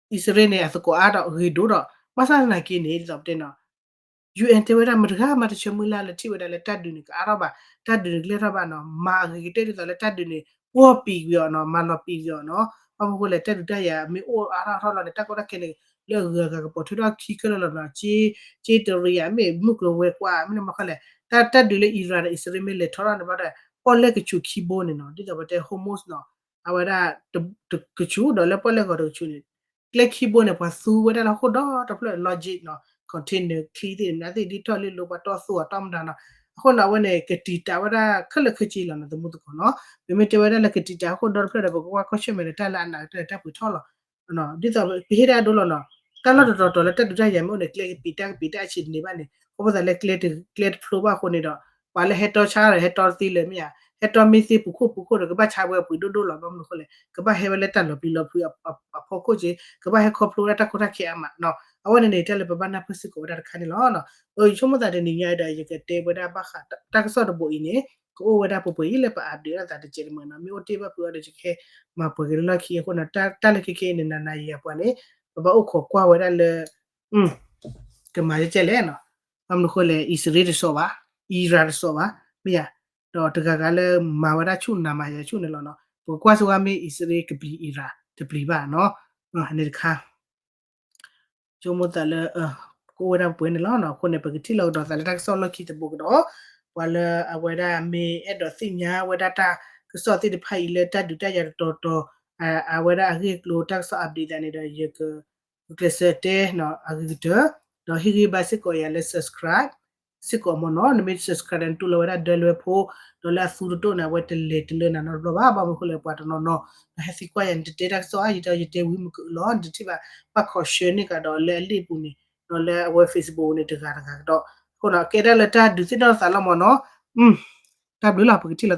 အံၣ်စရ့လးန့ၣ် အသကိးအါဒီးဂ့ၤဒိၣ်ဒီး ဘၣ်ဆၣ်သနာ်က့န့ၣ် ဒ်သိးပတဲနီၤ ယူၣ်အဲၣ် တဲဝဲဒၣ် မတၤတဂၤမးတဆၢမုၢ်လၢ်လၢထံၣ်ဝဲဒၣ်လၢတၢ်ဒုးန့ၣ် ကအါထီၣ်ဘၣ်, တၢ်ဒုးန့ၣ်ကလဲၤထီၣ်ဘၣ်နီၤ, မၤအဂ့ၤကတၢၢ်ဒ်သိးလၢတၢ်ဒုးန့ၣ် ပှီၢ်ပံၤကွံာ်အီၤနီၤ, မၤလီၤပံၤကွံာ်အီၤနီၤ, ဘၣ်မနုၤဃိလဲၣ် တၢ်ဒုးတၢ်ယၤမ့ၢ်အိၣ်အါထီၣ်ထီၣ်လီၤန့ၣ် တၢ်ကီတၢ်ခဲန့ၣ် လၢအဂုၤအဂၤကပိာ်ထွဲထီၣ်ခံခဲလၢာ်လီၤနီၤ, ကၠ့တရံးယၤမ့ၢ်မုၢ်ကျိၤဝဲၤကွာ် မ့ၢ်န့ၣ်မနုၤဃိလဲၣ် တၢ်ဒုးလၢ Iran ဒီးအံၣ်စရ့လးမ့ၢ်လဲၤထီၣ်ထီၣ်န့ၣ်ဘၣ်ဒီး ပီၣ်လဲၣ်ကဆူးခံဘိန့ၣ်နီၤ, ဒ်သိးပတဲ Hormuz နီၤ, အဝဲဒၣ် တကဆူးဒီးလၢပီၣ်လဲၣ်ဂီၤတကဆူးန့ၣ် ကျဲခံဘိန့ၣ် ပှၤသူဝဲဒၣ်လၢဟီၣ်ခိၣ်ဒီတဖျၢၣ် logistic နီၤ, container ချံသ့ၣ်န့ၣ် အသ့ၣ်ဒ်ထီၣ်လံလိပှၤတီၢ်သူအီၤတီၢ်မတၤနီၤ, အဃိန့ၣ် အဝဲန့ၣ် ကတံာ်တာ်ဝဲဒၣ်ခဲလၢာ်ခဲဆ့လီၤနီၤ သမူသကိးနီၤ, ပမ့ၢ်တဲဝဲဒၣ်လၢကတံာ်တာ်ဟီၣ်ခိၣ်ဒီတဖျၢၣ်ဒီး ပကကွၢ်ကွၢ်ဆၢၣ်မဲာ်ဒီးတၢ်လၢအနာ်ကတၢၢ်တၢ်ပှ့ၤထီၣ်လီၤ ဒ်သိးပဟ့ၣ်ဒၣ်ဒိလီၤနီၤ, တၢ်လီၢ်တတီၤတီၤလၢတၢ်ဒုးတၢ်ယၤမ့ၢ်အိၣ်န့ၣ် ကျဲကပံာ်တၢ်ကပံာ်တၢ်အဆံးတန့ၢ်ဘၣ်န့ၣ် ခီဖျိသးလၢကျဲတဖျိဘၣ်အဃိန့ၣ်ဒီး ပှၤလၢဟဲတီဆါဒီးဟဲတီတသ့လၢၤမ့ၢ်ဧါ, ဟဲတီမ့ၢ်သ့ပူၤခိၣ်ပူၤခိၣ်ဒီး ကဘၣ်ဆါဝဲပှ့ၤဒိၣ်ဒိၣ်လီၤ, ဘၣ်မနုၤဃိလဲၣ် ကဘၣ်ဟဲဝဲလၢတၢ်လီၤပျံၤလီၤဖုးအဖီခိၣ်က့, ကဘၣ်ဟဲခီဖျိဝဲဒၣ်တၢ်ခိၣ်တၢ်ခံအါမးနီၤ, အဝဲန့ၣ်န့ၣ် တၢ်လၢပဘၣ်နၢ်ပၢၢ်စ့ၢ်ကီးဝဲဒၣ်တခါန့ၣ်လီၤ. ယဆိကမိၣ်သးတနံၤညါအံၤဒီး ယကတဲဝဲဒၣ်ဘၣ်ဃးတၢ်ကစီၣ်တဘိအံၤန့ၣ် ကအိၣ်ဝဲဒၣ်ပှဲၤပှဲၤအံၤလၢပ update အသးတစဲးတမုာ်နီၤ, မ့ၢ်အိၣ်တ့ၢ်ဘၣ်ဖုးအီၤဒီး ယကဟဲမၤပှဲၤက့ၤလၢလီၢ်ခံအဃိန့ၣ် တၢ်လၢခဲခဲအံၤန့ၣ် နၤနၤယၤယၤပှၤန့ၣ် ပဘၣ်အိၣ်ခိးကွၢ်ဝဲဒၣ်လၢ ကမၤကဲလဲၣ်နီၤ, ဘၣ်မနုၤဃိလဲၣ် အံၣ်စရ့လးတစိာ်ဘၣ်, Iran တစိာ်ဘၣ်, မ့ၢ်ဧါ, ဒီးတဂၤဂၤလၢမၤဝဲဒၣ်ဆူၣ်နၤမၤယၤဆူၣ်န့ၣ်လီၤနီၤ, ပကကွၢ်စ့ၢ်ကီးမ့ၢ်အံၣ်စရ့လးကပျံၤ Iran တပျံၤဘၣ်နီၤ, န့ၣ်တခါ ဆိကမိၣ်သးလၢ ကအိၣ်ဝဲဒၣ်ပှဲၤန့ၣ်လီၤနီၤ, အဃိန့ၣ် ပကထံၣ်လိာ်ကဒီးသးလၢတၢ်ကစီၣ်လီၢ်ခံတဘိကဒီး, ပှၤလၢအဝဲဒၣ်မ့ၢ်အဲၣ်ဒိးသ့ၣ်ညါဝဲဒၣ်တၢ်ကစီၣ်သ့ၣ်တဖၣ်အံၤလၢတၢ်ဒုးတၢ်ယၤတတီၤတီၤ အဝဲဒၣ်အဂ့ၢ်အကျိၤတၢ်ကစီၣ် update သးန့ၣ်ဒီး ယက ကျဲးစၢးတဲနီၤ အဂ့ၤကတၢၢ်, ဒီးဟ့ၣ်ဂံၢ်ဘါစ့ၢ်ကီးယၤလၢ subscribe စ့ၢ်ကီးမ့ၢ်နီၤ, နမ့ၢ် subscribe ဒီးနတူၢ်လိာ်ဝဲဒၣ်ဒၢလွဲဖိ, ဒီးလၢအသူတတိၢ်န့ၣ် အဝဲတလဲၤတလၢနၤနီတဘျီဘၣ်, ဘၣ်မနုၤဃိလဲၣ် ပှၤတနီၤနီၤ ဒီးဟဲသံကွၢ်ယၤ နတတဲတၢ်ကစီၣ်အါယံၤဒီး ယတဲဝံၤမုၢ်ကလီၤ နတထံၣ်ဘၣ်, ဘၣ်ခိး share န့ၢ်ကဒီးလၢအလံာ်ပူၤန့ၣ်, ဒီးလၢအဝဲ Facebook န့ၣ် တဂၤတဂၤကဒီး, အဃိဒီးကဲဒၣ်လၢတၢ်ဒုးသ့ၣ်နီၣ်သးလီၤမ့ၢ်နီၤ, တၢ်ဘျုးလီၤ ပကထံၣ်လီၤ